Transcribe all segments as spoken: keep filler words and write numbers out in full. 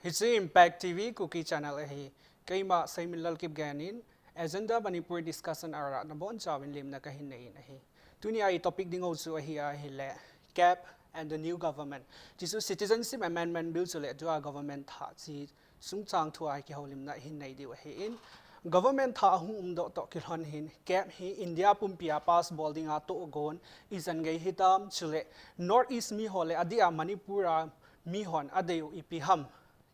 Hiche Impact T V Kuki Channel ahi. Keima Seiminlal Kipgen in Agenda Manipur Discussion ara nabonchauvin lemna kahin nei in ahi. Tunia i topic ding ho chu ahi ahile, CAB and the new government. Chuchu Citizenship Amendment Bill chule tua government thah chu chungchang thua kihoulimna hin nei diu ahin. Government thah ahung umdoh toh kilhon hin, CAB hi India pumpia pass bol dinga tohgon ichan gei hitam, chule North East miho le adeh a Manipur a mihon adeiu ipi ham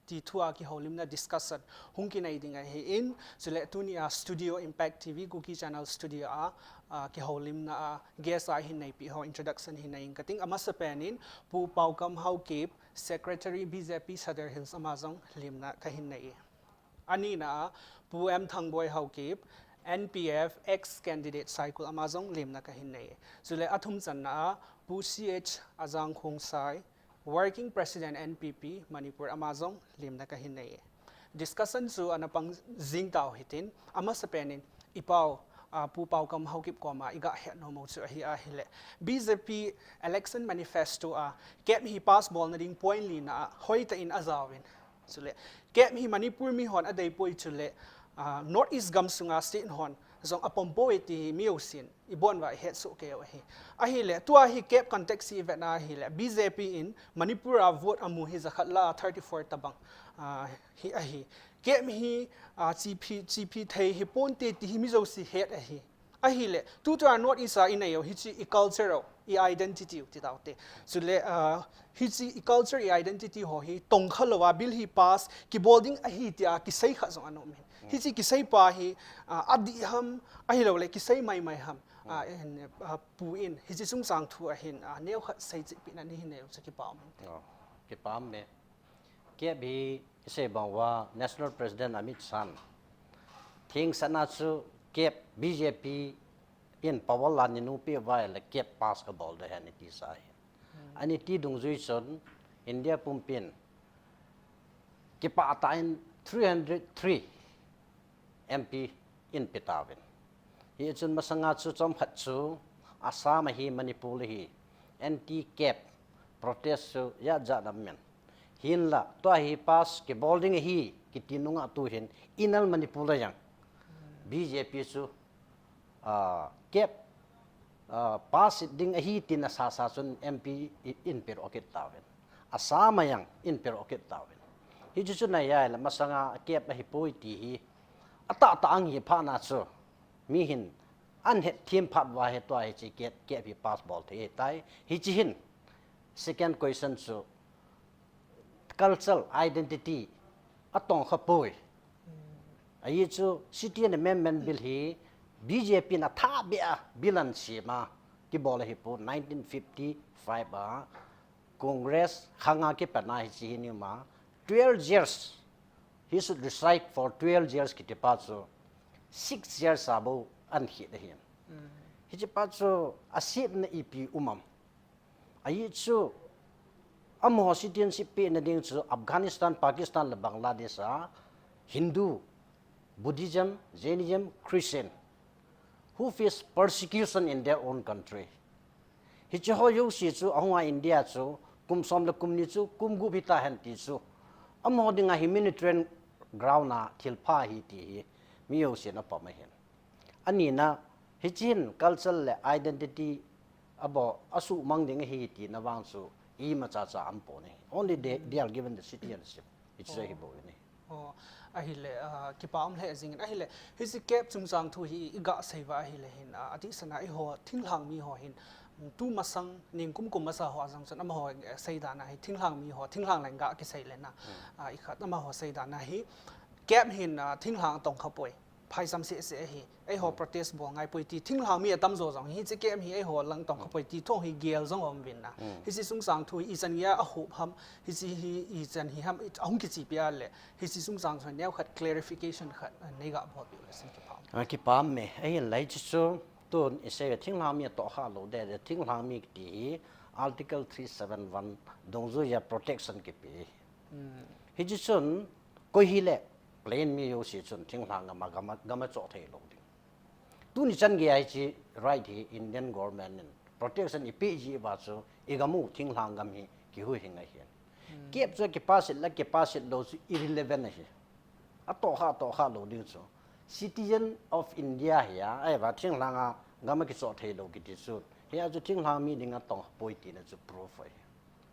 ti thua kihoulimna discussion hung kinei ding ahin, chule tunia studio Impact T V Kuki Channel studio a, a, kihoulimna a guest a hin neipeh ho introduction hin nei inge kating. Amasapen in Pu Paokam Haokip, Secretary B J P Sadar Hills ama jong lemna kahin nei e. Anina a Pu M Thangboi Haokip, N P F ex candidate Saikul ama jong lemna kahin nei e. Chule athum channa a Pu C H Ajang Khongsai, Working President N P P Manipur ama jong lemna kahin nei e. Discussion chu ana pang jing tau hitin, amasapen in ipau, a, Pu Paokam Haokip koma iga hetnom u chu ahi ahile, B J P election manifesto a CAB hi pass bolna ding point lina a hoitah in ajaovin, chule CAB hi Manipur mihon adeipoi, chule, a, North East gamsunga state hon jong apompoi ti hi mijousen ibonvai hetsoh keiu ahi. Ahile tua hi CAB context hi ivetna ahile, B J P in Manipur a vote amu hi jakhat lah a thirty four tobang, a, hi ahi. CAB hi, a, chepi, chepi thei hiponte ti hi mijouse het ahi. Ahile tutua North East a ineiu hiche i culture u, i identity u ti taute. Chule, a, hiche i culture, i identity ho hi tongkha louva bill hi pass kibol ding ahi tia kisei khat jong ana um in. Hiche kiseipa hi, a, adih ham, ahiloule kisei maimai ham, a, Pu in hiche chungchang thu ahin, a, neokhat seicheh pehna neihin neiu chu kipa um inte. Kipa um e. CAB hi isei bang uva National President Amit Shah in thengsetna chu CAB, B J P in power la neinu peh uva ahile CAB pass kabol ding ahi ati sa ahi. Ana ti dungjui chun India pumpin kipah tah in three hundred three M P in pe tauvin. Hichun masanga chu chomkhat chu Assam ahi, Manipur ahi, anti-CAB protest chu ijat jat ana um in. Hinla tua hi pass kibol ding ahi kiti nunga tuhin Inner Manipur a jong B J P chu, a, CAB, a, pass ding ahi tina asasa chun M P in pedoh kit tauvin. Assam a jong in pedoh kit tauvin. Hichu chu ana hi ahile masanga CAB ahipoi ti hi atahtah ahi phatna chu mihin ahin hetthem phat uva hi tua hiche CAB, CAB hi pass bol thei ahitai. Hiche hin second question chu cultural identity atongkhapoi. Ahi chu Citizenship Amendment Bill hi B J P in athahbeh a bill ana sem a kibol ahipoi, nineteen fifty-five a Congress khanga kipatna hiche hi ana um a, twelve years, he should reside for twelve years kiti pa chu six years a bou ana khet ahi. Hiche pa chu asetna ipi um am? Ahi chu amaho citizenship pehna ding chu Afghanistan, Pakistan le Bangladesh a Hindu, Buddhism, Jainism, Christian who face persecution in their own country. Hicheho jouse chu ahunga India chu kum som le kum ni chu kum gup hitahen ti chu amaho dinga humanitarian ground a thilpha ahi ti hi mijousen apom ahin. Anina, hiche hin culture le identity abou asuhmang ding ahi tina vang chu imacha cha aumpon ahi. Only they, they are given the citizenship. Hiche chu ahibou ahi. Ahile, a, kipa um lheh jingin. Ahile hiche CAB chungchang thu hi iga seiuva ahile hin, a, adihsana eiho thinglhang miho hin, mm, tumasang ningkum kum masa ho a jong chun amaho, eh, seidan a hi thinglhang miho, thinglhang leng ga kisei lena, a, ikhat amaho seidan a hi CAB hin, a, thinglhang atongkhapoi, phaicham sehseh ahi, eiho protest bol ngaipoi ti thinglhang mi atamjo jong hiche CAB hi eiho lang tongkhapoi ti thu hi gel jong aum uvin na. Hiche chungchang thu hi ichan geiya ahop ham, hiche hi ichan hi ham, ahung kichepi a le hiche chungchang chu neokhat clarification khat, a, neiga bolpeh u le chun kipa um. A, kipa um e, ahinla hiche chu tun isei thinglhang mi atohkhah lou dede, thinglhang mi kiti hi Article three seven one dungjuiya protection kipe. Hiche chun koi hile plain mi jouse chun thinglhang gam a, gam a, gam a choh theilou ding. Tuni chan geiya hiche right hi Indian government in protection ipeh jiuva chu igam u thinglhang gam hi kihuhhing ahin. Kep chu kipasit le kipasit lou chu irrelevant ahi. Atoh kha, atoh kha lou ding chu. Citizen of India hi a, ahivang thinglhang a gam a kichoh thei lou kiti chu. Hi a chu thinglhang mi ding a tong poi tina chu proof ahi.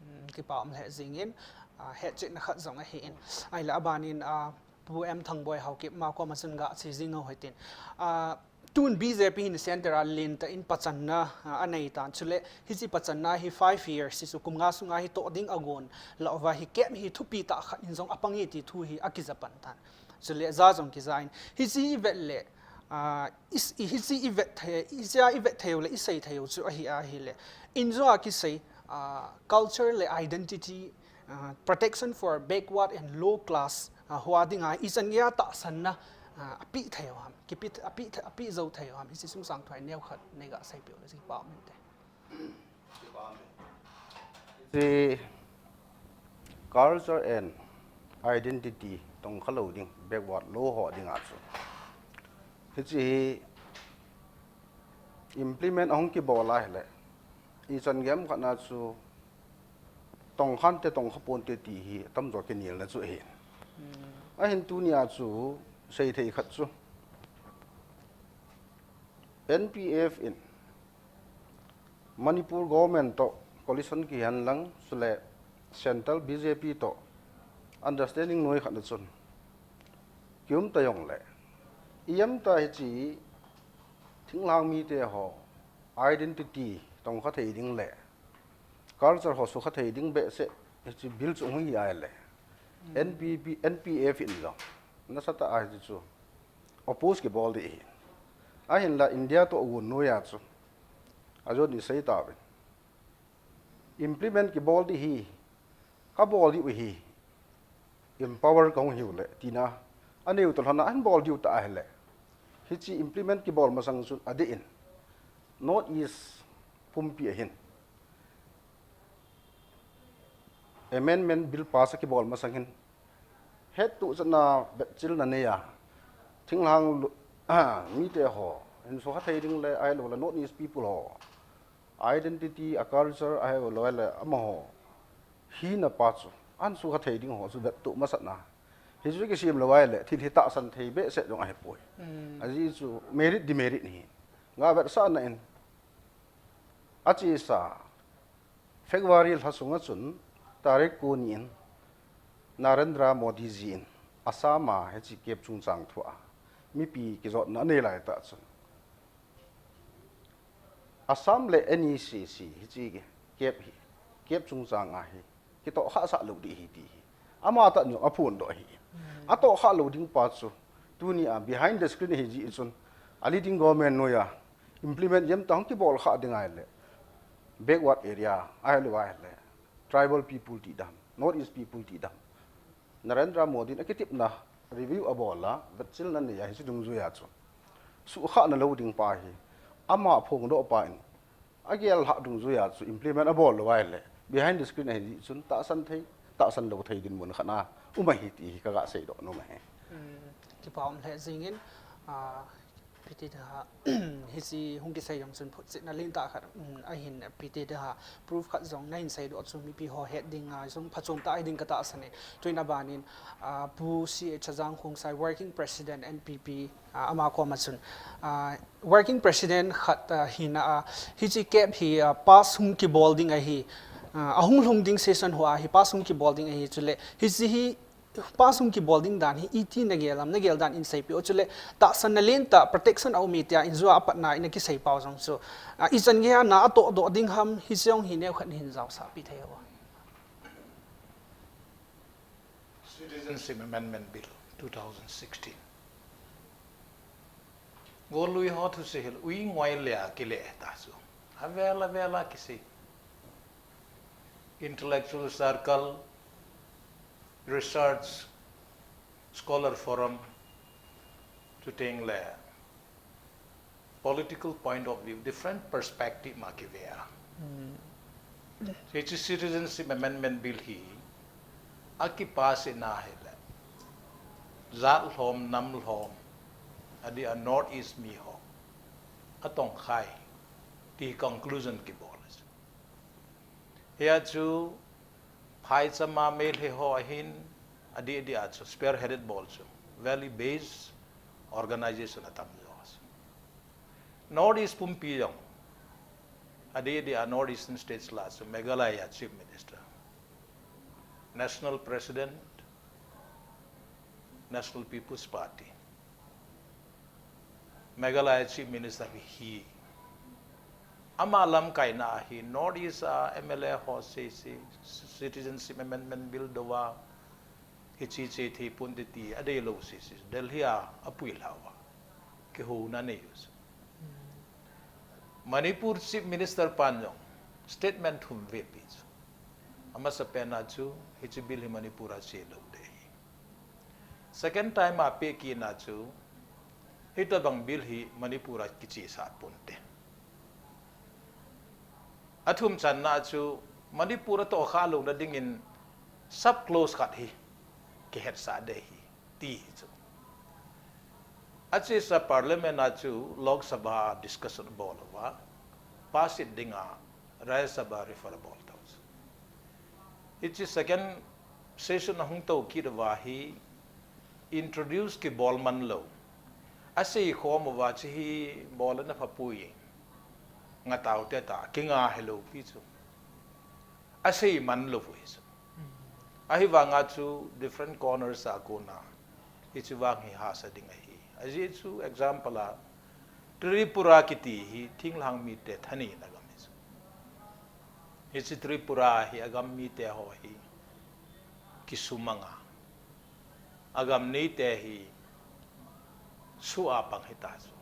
Hmm, kipa um lheh jingin, ah, hetchetna khat jong ahi in. Ahile abanin, ah, Pu M Thangboi Haokip ma koma chun ga che jing u hitin. Ah, tun B J P hin center a lentah in pachanna, ah, anei tan. Chule hiche pachanna hi five years, hichu kum nga sunga hi toh ding agon lou va hi kep hi thupi tah khat in jong apang e ti thu hi akija pan tan. Chule ja jong kija in. Hiche i vet le, ah, i, i, hiche i vet thei, hiche a i vet thei u le i sei thei u chu ahi, ahile. Injo a kisei, ah, culture le identity, ah, protection for backward and low class, ah, ho a dinga ichan geiya tahsanna, ah, apeh thei u ham, kipe, apeh, apeh jou thei u ham, hiche chungchang thu a neo khat nei ga seipeh u le kipa um inte. Hiche culture and identity tongkha lou ding, backward lou ho dinga chu. Hiche hi implement ahung kibol a ahile, ichan gei khat na chu tongkhan te tongkha ponte ti hi atamjo kinelna chu ahi. Hmm. Ahin tunia chu seithei khat chu N P F in Manipur government toh coalition kihen lang, chule central B J P toh understanding noi khat na chun kium ta jongle, ijemtia hiche thinglhang mite ho identity tongkha thei ding le culture ho sukha thei ding behseh hiche bill chu hung hi ahile, N P P, N P F in jong nasatah a hiche chu oppose kibol ding ahi. Ahinla India toh gon noiya chu ajon in sei tauvin, implement kibol ding ahi, kabol diu ahi, empower kahung hiu le tina aneiu toh lhon a ahin bol diu ta ahile, hiche implement kibol masang chun adeh in North East pumpi a hin amendment bill pass akibol masang hin, hettohchetna vetchilna neiya, thinglhang lu-, ah, mite ho hin sukha thei ding le, ahilou le North East people ho identity, a culture, ahilou le amaho hina pa chu ahin sukha thei ding ho chu vettoh masatna. Hichu kisem lou ahile thil hi tahsan thei behseh jong ahipoi. Hmm. Ajeh chu merit demerit ahi. Nga vetsahna in, achesa February lha sunga chun, tarik ko ni in, Narendra Modi ji in Assam a hiche kep chungchang thua mipi kijotna anei laitah chun, Assam le N E C C hiche kep hi, kep chungchang a hi kitohkhah sah lou ding ahi ti hi ama tah in aphondoh ahi. Hmm. Atohkhah lou ding pa chu tunia behind the screen ahi jeh chun, a leading government noiya implement ijemtia hung kibol khah ding ahile, backward area ahilou ahile, tribal people ti dam, North East people ti dam, Narendra Modi in akitepna review abol a, vetchilna neiya hiche dungjuiya chu suhkhahna lou ding pa hi ama phongdoh pa in agel lhah dungjuiya chu implement abol lou ahile, behind the screen ahi jeh chun tahsan thei, tahsan lou thei dinmun khat na um ahi ti hi kaga seidoh nom ahi. Hmm, kipa um lheh jingin, ah, P T Deha, hiche hung kisei jong chun photchetna lentah khat, um, ahin, P T Deha, proof khat jong nahin seidoh chu mipi ho het dinga jong phachom tah ahi ding katahsan in. Tuin abanin, ah, Pu C H Chajang Khongsai, Working President N P P, ah, ama koma chun, ah, Working President khat, ah, hina a, hiche kep hi, ah, pass hung kibol ding ahi, ah, ahung lhung ding session hoa hi pass hung kibol ding ahi, chule hiche hi pass hung kibol ding dan hi iti nagel am, nagel dan in seipeh o, chule tahsanna lentah protection aum e tia injo a apatna in akisei pau jong chu, ah, ichan geiya na atohdoh ding ham, hiche jong hi neokhat hin jaosahpi thei o. Citizenship Amendment Bill two thousand sixteen. Golui ho thusei hile, ui ngoi le a kile ta chu. Avel avel a kisei. Intellectual circle, research, scholar forum, chuteng le political point of view, different perspective ma kive a. Hmm. Hiche Citizenship Amendment Bill hi akipass na hile, jat lhom, nam lhom, adeh a North East mi ho atongkhai, ti conclusion kibol ahi. Hia chu Phaicham a Meitei ho ahin, adeh deh a chu spearheaded bol chu Valley based organization atam jo. North East pumpi jong, adeh deh a North Eastern States lah chu Meghalaya Chief Minister, National President, National People's Party, Meghalaya Chief Minister hi, ama lamkaina a hi North East a M L A ho sese, Citizenship Amendment Bill dou a, hiche che thei ponte ti adeilou sese, Delhi a apui lhau a, kihouna nei u. Manipur Chief Minister pan jong statement thum vei ape chu. Amasapen a chu, hiche bill hi Manipur a che lou ding ahi. Second time a apeh kitna chu, hitobang bill hi Manipur a kichesah ponte. Athum channa chu, Manipur a tohkhah louna dingin sub clause khat hi kihetsah ding ahi, ti hi chu. Achesa Parliament a chu Lok Sabha discussion abol uva, pass it dinga Rajya Sabha refer abol tau chu. Hiche second session ahung tou kit uva hi introduce kibol man lou. Asei khom uva chu hi bol ana phapoi. Nga taute ta, kinga helou pi chu. Asei man lou hi chu. Ahivanga chu different corners a kona, hichu vang hi hahsa ding ahi. Ajeh chu example a, Tripura kiti hi thinglhang mite thaneina gam hi chu. Hiche Tripura hi agam mite ho hi kisumanga, agam neite hi suh a pang hita chu.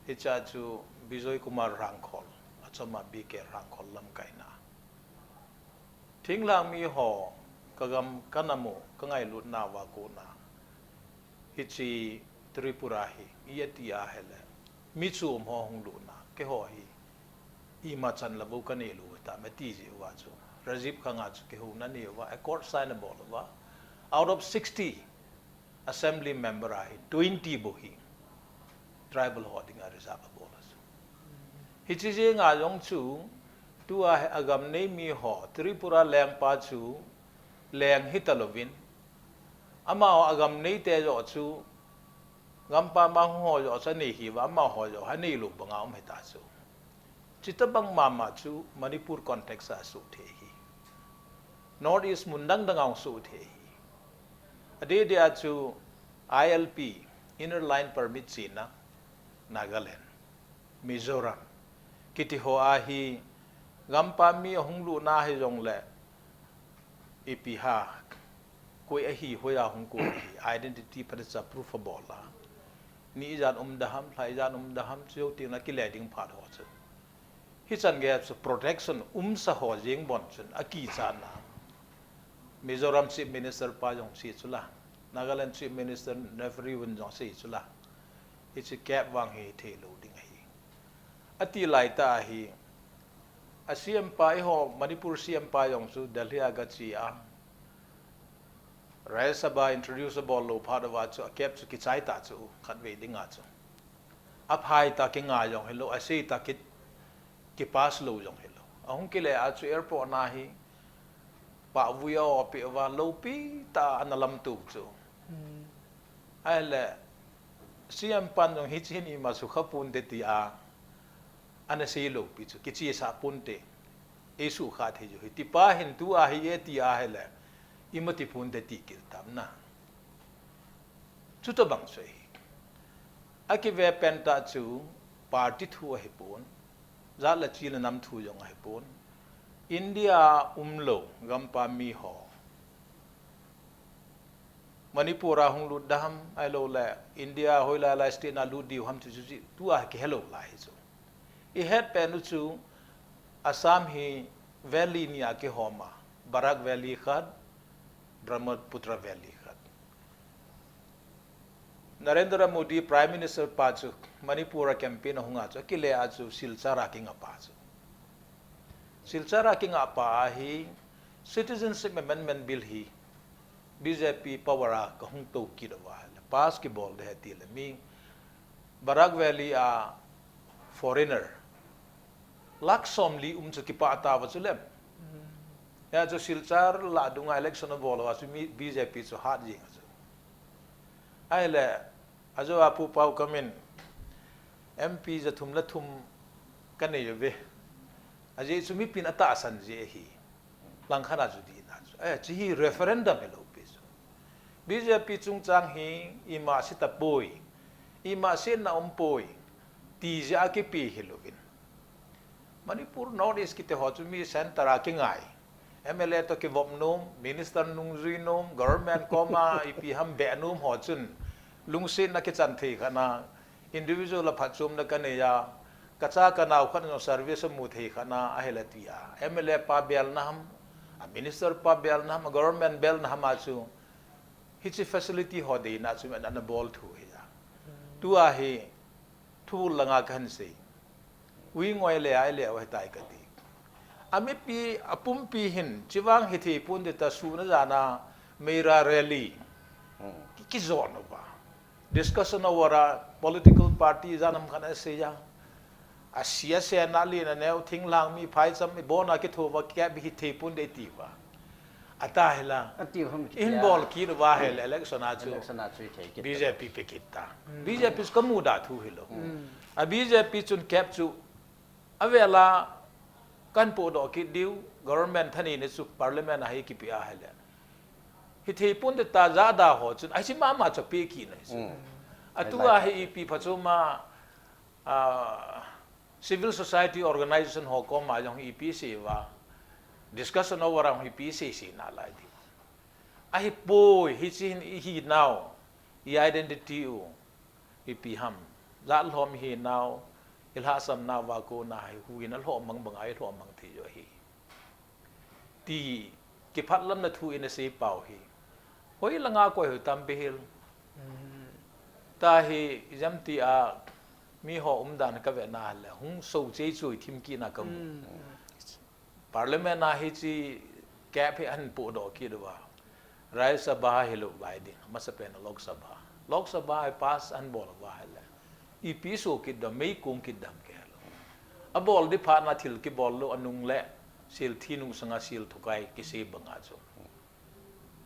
Hichea chu Bijoy Kumar Rangkhol, achom a B K Rangkhol lamkaina. Thinglhang mi ho, kagam kanamu, kangailutna uva kona, hiche Tripura hi, i ati ahile, mi chom ho hung lutna, keiho hi, ima chan la bou kanei lou ta, me ti jeh uva chu. Rajiv Khange chu kihouna nei uva, accord sign abol uva. Out of sixty assembly member a hi twenty bou hi tribal ho dinga reserve abol a chu. Hiche jenga jong chu, tua hi agam nei mi ho, Tripura lengpa chu leng hita louvin, amaho agam neite joh chu, gampa mang ho joh chu anei hiuva, amaho joh anei lou banga um hita chu. Chutobang mama chu Manipur context a suh thei ahi. North East mun dang dang a hung suh thei ahi. Adeh deh a chu I L P, Inner Line Permit chena, Nagaland, Mizoram kiti ho a hi, gampa mi ahung lutna hijongle, ipi ham, koi ahi, hoiya hung kon ahi, identity phatechan proof abol a. Ni ijat um da ham, lha ijat um da ham, chu jou tengle kile ding phat ho chu. Hichan gei chu protection umsa ho jeng bon chun akichatna. Mizoram Chief Minister pa jong se chula, Nagaland Chief Minister Neiphiu Rio jong se chula. Hiche kep vang hi thei lou ding ahi. Ati laitah a hi, a C M pa eiho, Manipur C M pa jong chu Delhi a gache a, Rajya Sabha introduce abol lou phat uva chu, akep chu kichai ta chu, khatvei dinga chu. Aphai ta kinga jong hilou, asei ta ki, kipass lou jong hilou. Ahung kile a chu airport na hi, pahvui a-o peh uva, loupi tah a ana lamto chu. Ahile, C M pan jong hiche hin ima sukha ponte tia, ana sei lou pi chu, kichesah ponte, eisukha thei u hi. Tipa hin tua hi e ti ahile, ima ti ponte ti kit tam na. Chutobang chu ahi. Akive pentah chu party thu ahipon, jat le chi le nam thu jong ahipon. India a umlou gampa mi ho Manipur a hung lut da ham, ahilouleh India hoilai lai state na lut diu ham chu chu chu tua kihelou lai hi chu. Ihet pen u chu Assam hi valley ni a kihom a, Barak Valley khat, Brahmaputra Valley khat. Narendra Modi Prime Minister pa chu Manipur a campaign ahung a chu, akile a chu Silchar a kingah pa chu. Silchar a kingah pa a hi Citizenship Amendment Bill hi B J P power a kahung tou kit uva ahile, pass kibol ding ahi tile mi Barak Valley a foreigner lakh somli um chu kipah tauva chule. Hia chu Silchar lah dunga election abol uva chu mi B J P chu hat jing a chu. Ahile, ajou a Pu Paokam in M P jathum le thum kanei uve. Ajeh chu mipin atahsan jeh ahi. Langkhat a chu dihna chu. Eh, chu hi referendum hilou pi chu. B J P chungchang hi ima se tapoi. Ima setna umpoi. Ti jeh a kipe hilouvin. Manipur North East kiti ho chu mi center a kingai. M L A toh kivop nom, minister nungjui nom, government koma ipi ham beh nom ho chun lungsetna kichan thei khat na, individual a phatchomna kanei a, kacha kanao khat jong service amu thei khat na ahile tia, M L A pa belna ham, a minister pa belna ham, a government belna ham a chu hiche facility ho deina chu ana bol thu hi a. Tua hi thu langa kahin sei. Ui ngoi le ai le u ahitai kati. Amipi, apumpi hin, chivang hithei pon ding ta suna jana, Meira rally. Hmm. Ki, kijot uva. Discussion over a political party ijat ham khat asei a. Asia sena lina neo thinglhang mi phaicham mi bona kitho uva kei hithei pon ding ti uva. Atahila. Ati u ham kiti a. Ihin bol kit uva ahile election a chu. Election a chu hithei kit. B J P pe kit ta. Hmm. B J P chu kamuda thu hilou. Hmm. A B J P chun cap chu avela kahin podoh kit diu, government thani ni chu parliament a hi kipe ahile. Hithei pon ding ta jada ho chun, ahi mama chu pe kit na hi chu. Mm. Atua hi ipi phatchom a, ah, civil society organization ho koma jong ipi sei uva, discussion over a jong ipi sei sei nalai diu. Ahipoi, hiche hin ihi nau, i identity u, ipi ham. Jat lhom ihi nau, ilhahsam nau va kona hi, huhhingna lhom mang banga ilhom mang thei u ahi. Ti kiphatlamna thu in asei pau hi. Hoi langa koi ho tampi hil. Hmm. Tahi ijemtia miho umdan kavena le hung so chei chui thim kit na kamu. Hmm. Parliament a hiche cap hi ahin podoh kit uva. Rajya Sabha hilou vai ding, amasapen a Lok Sabha. Lok Sabha hi pass ahin bol uva ahile. Ipi so kit dam, mei kong kit dam kei lou. Abol ding phat na thil kibol lou anung le, sel thi nung sanga sel thukai kisei banga chu.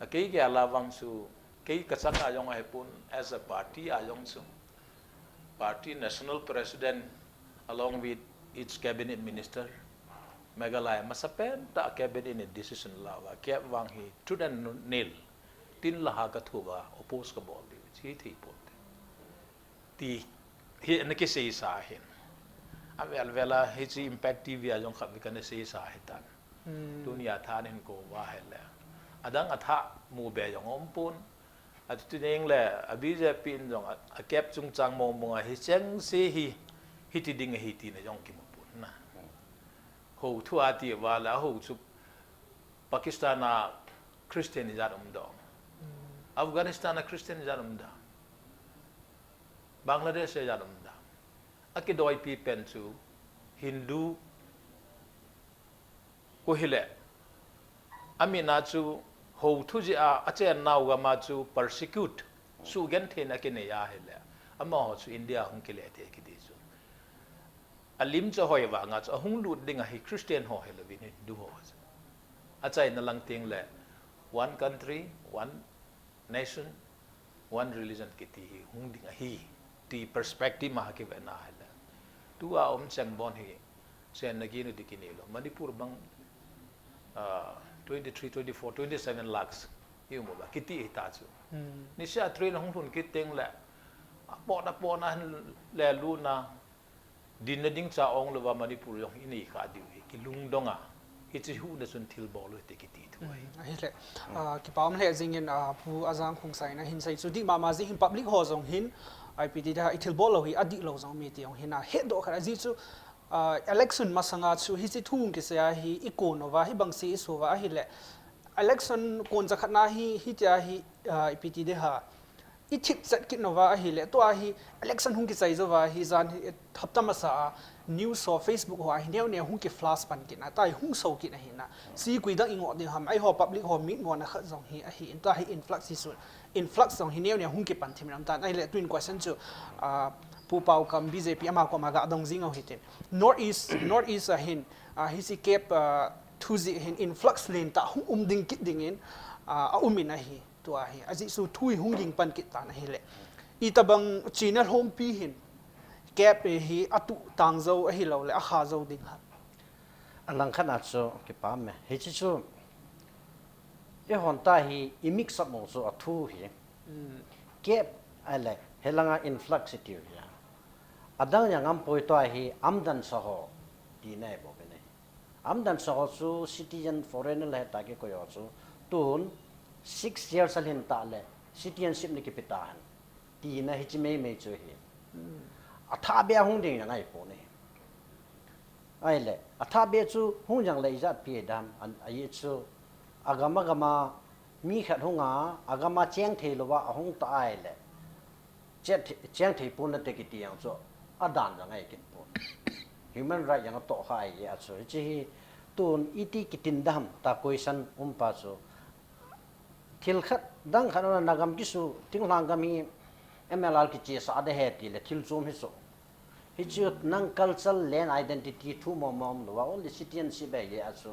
A kei kei a la vang chu, kei kachang a jong ahipon, as a party a jong chu. Party national president along with its cabinet minister, Meghalaya masapen ta cabinet in decision la uva, cap vang hi tooth and nail, tin la ha kathu uva, oppose kabol diu, hithei pon ding. Ti hi ana kisei sa hin. Avel vel a hiche Impact T V a jong khat vei kana sei sa hitan. Hmm. Tunia tha nahin kou uva ahile. Adang atha mu be jong aumpon. Atu teng le a B J P in jong a, a cap chungchang mong mong a hicheng se hi, hiti ding ahi tina jong kimu pon na. Hou thu ati uva le, ahou chu Pakistan a Christian ijat um dam. Hmm. Afghanistan a Christian ijat um dam. Bangladesh a ijat um dam. Akidoipi pen chu Hindu khu hile. Amin a chu hou thu jeh a, achen nau gam a chu persecute, suhgentheina kinei ahile. Amaho chu India hung kile thei kiti chu. Alim chu ahoi vanga chu ahung lut ding ahi Christian ho hilouvin Hindu ho chu. Achaina lang teng le one country, one nation, one religion kiti hi hung ding ahi, ti perspective ma kivena ahile. Tua um cheng bon hi, sen na ginu di kinei lou. Manipur bang, ah, twenty three, twenty four, twenty seven lakhs hi um uva, kiti hita chu. Hmm. Niseh a train hung lhun kit teng le, apot, apot na hin le lu na, dinna ding cha ong louva Manipur jong inei kha diu hi, kilungdong a, hiche huhna chun thilbol u hite kiti thu ahi. Hmm, ahile. Hmm. Ah, kipa um lheh jingin, ah, Pu Ajang Khongsai in ahin sei chu dih mama jeh hin public ho jong hin, ipi ti ding ham, ithilbol lou hi adih lou jong um e ti jong hin ahetdoh khat ajeh chu, ah, election masanga chu hiche thu hung kisei a hi ikon uva, hibang se iso uva ahile, election kon jakhat na hi, hitia hi, ah, ipi ti ding ham, ithip chet kit uva ahile, tua hi election hung kichai jouva hi jan hi, eh, hapta masa a news ho, Facebook ho a hi neo neo hung ki flash pan kit na, tua hi hung so kit ahi na. Sih koi dang ingoh ding ham, eiho public ho mitmona khat jong hi ahi in, tua hi influx hi sun, influx jong hi neo neo hung kipan thim lam tan. Ahile tuin question chu, ah, Pu Paokam B J P ama koma ga dong jing u hitin. North East, North East a hin, ah, hiche cap, ah, thu jeh hin influx lentah hung um ding kit dingin, ah, a um in ahi, tua hi. Ajeh chu thu hi hung ging pan kit tan ahile. Itobang china lhompi hin, CAB hi atuh tang jou ahilou le, akha jou ding ham. Alangkhat a chu, kipah e. Hiche chu, eihon tah hi, i mix up u chu athu hi. Mm. CAB ahile, hilanga influx itiu hi. Adang jong aum poi, tua hi, amdan sa ho, tina ahi bou ve ne. Amdan sa ho chu citizen foreigner le heta kikoi ho chu tun six years alhin tah le citizenship nakipe tahen. Tina hiche maimai chu ahi. Athah beh a hung ding jong ahipoi ne. Ahile, athah beh chu hung jong le ijat pi dam, an, ahi chu agam agam a mi khat hunga, agam a cheng thei louva ahung ta ahile. Cheng thei, cheng thei pon nate kiti jong chu, adan jong ahi kit pon. Human right jong atoh kha ahi a chu. Hiche hi, tun iti kitin dam, ta question um pa chu. Thil khat, dang khat na gam kisu, thinglhang gam hi M L R kichesah ding ahi tile, thil chom hi chu. Hichu nang cultural land identity thu mong mong louva, only citizenship ahi a chu.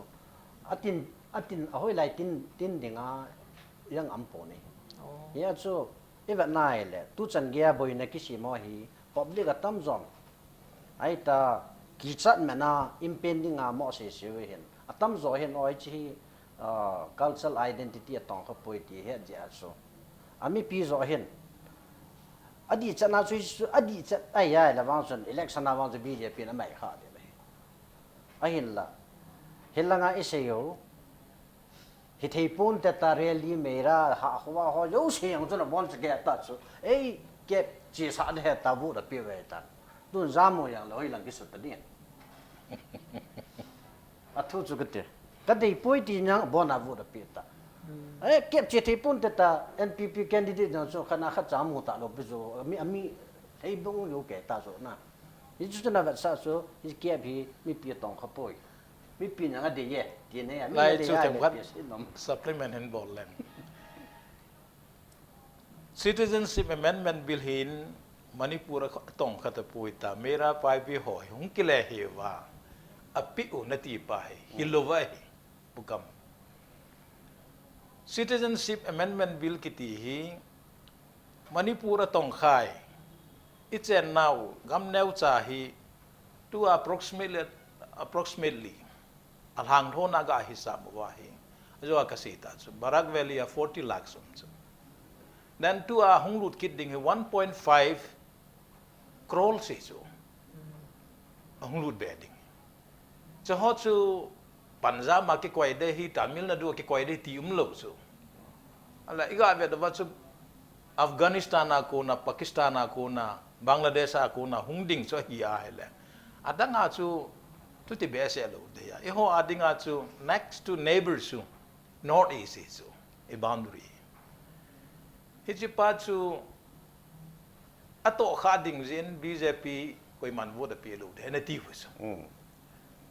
Atin, atin, ahoilai tin, tin dinga jong aum poi ne. Oh. Hia chu, I vet nai le, tuchan geiya boina kisem ho hi, public atamjon. Ahita, kichat mena, impending a mo sese u hin. Atamjo hin, oi chi hi, ah, cultural identity atong kha poi ti het jeh a chu. Amipi jo hin. Adih chan a chu, adih chan, ahi a le vang chun, election a vang chu B J P na mai kha de le. Ahinla. Hilanga i sei u. Hithei pon te ta rally meira ha khuva ho jouse jong chu na bon chu ke ta chu. Ei, CAB chesah ding ahi ta vote ape ve ta. Tun jamo jong le hoilang kisu ta ding. Athu chu kati. Kadei poi ti jong bon a vote ape ta. Hmm. Eh, CAB che thei pon te ta N P P candidate jong chu khat na khat cha mu talou pi chu. Ami, ami thei bung u ke ta chu na. Hichu chu na vetsah chu, hi CAB hi mipi atong kha poi. Mipi na nga dei e, ti ne, mi nga dei chu a le themkhat pi si nom. Supplement hin bol leng. Citizenship Amendment Bill hin Manipur a tong kha tapoi ta, Meira Paibi ho hi hung kile hi va, ape u nati pa hi, hilou va hi, pu kam. Citizenship Amendment Bill kiti hi, Manipur a tong kha e, i chen nau, gam neocha hi, tu approximately, approximately, alhang thona ga hi sa mo va hi. Ajo a ka sei ta chu, Barak Valley a forty lakhs um chu. Then tu a hung lut kit ding hi one point five crore sei chu. Ahung lut be ding. Chu ho chu Punjab a kikoi de hi, Tamil Nadu a kikoi de ti um lou chu. Ala i ga ve da va chu Afghanistan a kona, Pakistan a kona, Bangladesh a kona hung ding chu hi a hele. Adang a chu, tu ti be se lou de ya. I ho a ding a chu next to neighbor chu, North East hi chu, i boundary. Hiche pa chu, atoh kha ding jin B J P koiman vote ape lou de, na ti hu chu. Mm.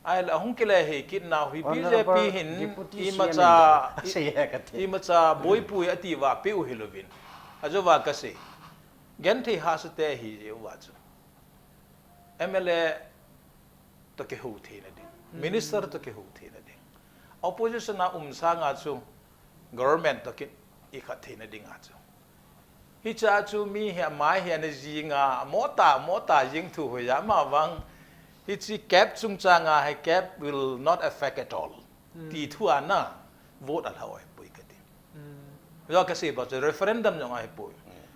Ahile ahung kile hi kit nau hi Honorable B J P hin Deputy imacha, C M in i, sei he ka ti. Imacha boipui ati va pe u hi louvin. Ajo va ka sei. Genthei ha sa te hi je u va chu. M L A to kihou theina ding. Mm. Minister to kihou theina ding. Opposition a um sanga chu government to ki, i khat theina ding a chu. Hicha chu mi hi amai hi ana jing a, mota, mota jing thu hui a ma vang. Hiche CAB chungchang a hi CAB will not affect at all. Mm. Ti thu a na vote a lha oi pui ka ti. Mm. Ajo ka sei ba chu referendum jong ahi pui. Mm.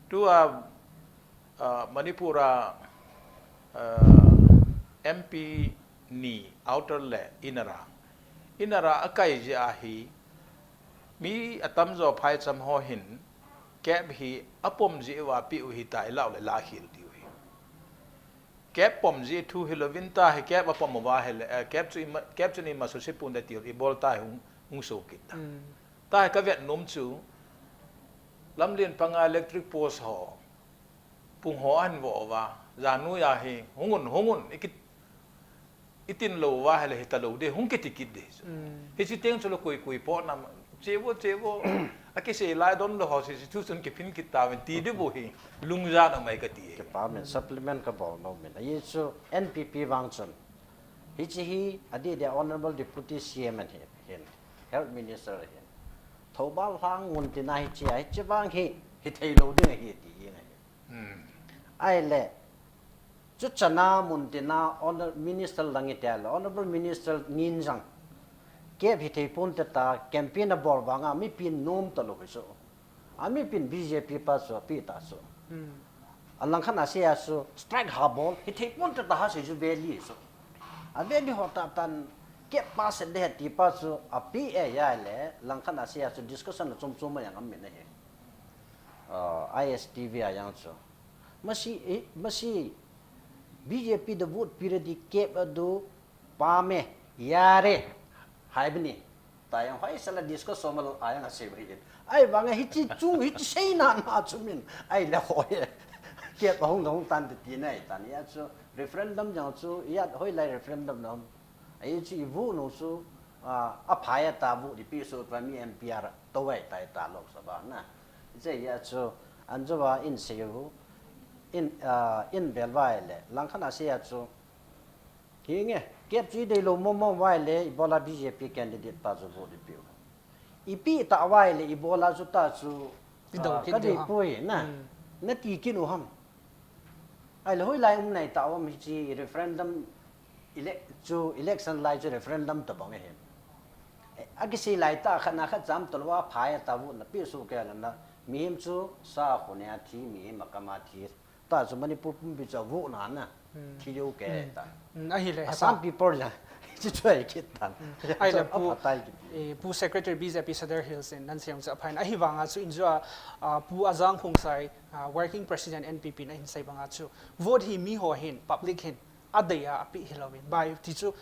Tu a, ah, Manipur a, ah, M P ni outer le inner a. Inner a akai jeh a hi mi atamjo phaicham ho hin CAB hi apom jeh uva pe u hi ta i lau le la khel ti u hi. CAB pom jeh thu hi louvin ta hi CAB apom uva hi le, eh, CAB chu ima, CAB chu ima susi pun da ti i bol ta hi hung, hung so kit ta. Mm. Ta hi ka vet nom chu, Lamlen panga electric post ho, pung ho ahin vo uva, janui a hi, hung un, hung un, i kit, i tin lou uva, hele hita lou de, hung kiti kit de. Mm. Hiche teng chu le koi, koi po na, che vo, che vo, a kisei lai don lou ho, hiche thu chun kiphin kit tauvin, ti di vo hi, lungjat a mai ka ti e. Kipah min, supplement ka bol nom in. Ahi chu N P P vang chun. Hiche hi adeh dia Honorable Deputy C M ahin, Health Minister ahin. Thoubal lhang mun tina hiche a, hiche vang hi, hithei lou ding ahi ti jeng ahi. Ahile, chuchana mun tina Honor-, Minister lang iti le, Honorable Minister ngin jang, kep hithei ponte tia campaign abol vanga mipin nom talou hi chu. Amipin B J P pa chu api ta chu. Alangkhat a sei a chu strike ha bol, hithei ponte tia ha sei chu valley chu. A valley ho tah tan kep pa set ding ahi ti pa chu api e ahile, langkhat a sei a chu discussion a chom chom a jong um in ahi. Ah, I S T V a jong chu. Masi, eh, masi B J P da vote pi ra di kep a du pa me, yare, hai bini. Tia jong hoisel a discuss som a lou a jong asei bou ahi. Ahivanga hiche chu, hiche seina na chu min. Ahile hoi. Kep a hung hung tan ti tina ahi tan. Hia chu referendum jong chu, hia hoilai referendum na um. Ahi chu i vote nung chu, ah, aphai a ta vote i pi chu tua mi M P R to vai tai ta Lok Sabha na. Hiche hia chu, an chu va in sei u, in, ah, in bel vai le. Langkhat a sei a chu, Hinge, kep chu i dei lou mong mong vai le, ibola B J P candidate pa chu vote i piu. I pi ta vai le, ibola chu ta chu, I dong ah, kin ka dei diu ham. Poi na. Hmm. Na ti kin u ham. Ahile hoilai um nai ta um hiche referendum ele-, chu election lai chu referendum tabang ahi. Eh, akisei lai ta khat na khat cham tolou a phai a ta vote na pi su ke la na. Mihem chu sa khu ne a thi, mihem a kam a thi. Ta chu Manipur pumpi chu a vote na na. Hmm. Thi jou ke Hmm. ta. Hmm, ahile, Assam hepa. People ja. Chu chu ahi kit tan. Hmm. Ahile chu pu, apatai kit. Eh, Pu Secretary B J P Sadar Hills in nan seiyong chu aphain. Ahivanga chu in chu a, ah, Pu Ajang Khongsai, ah, Working President N P P na hin sei banga chu. Vote hi mi ho hin, public hin, adei a api hilou in. Bai ti chu,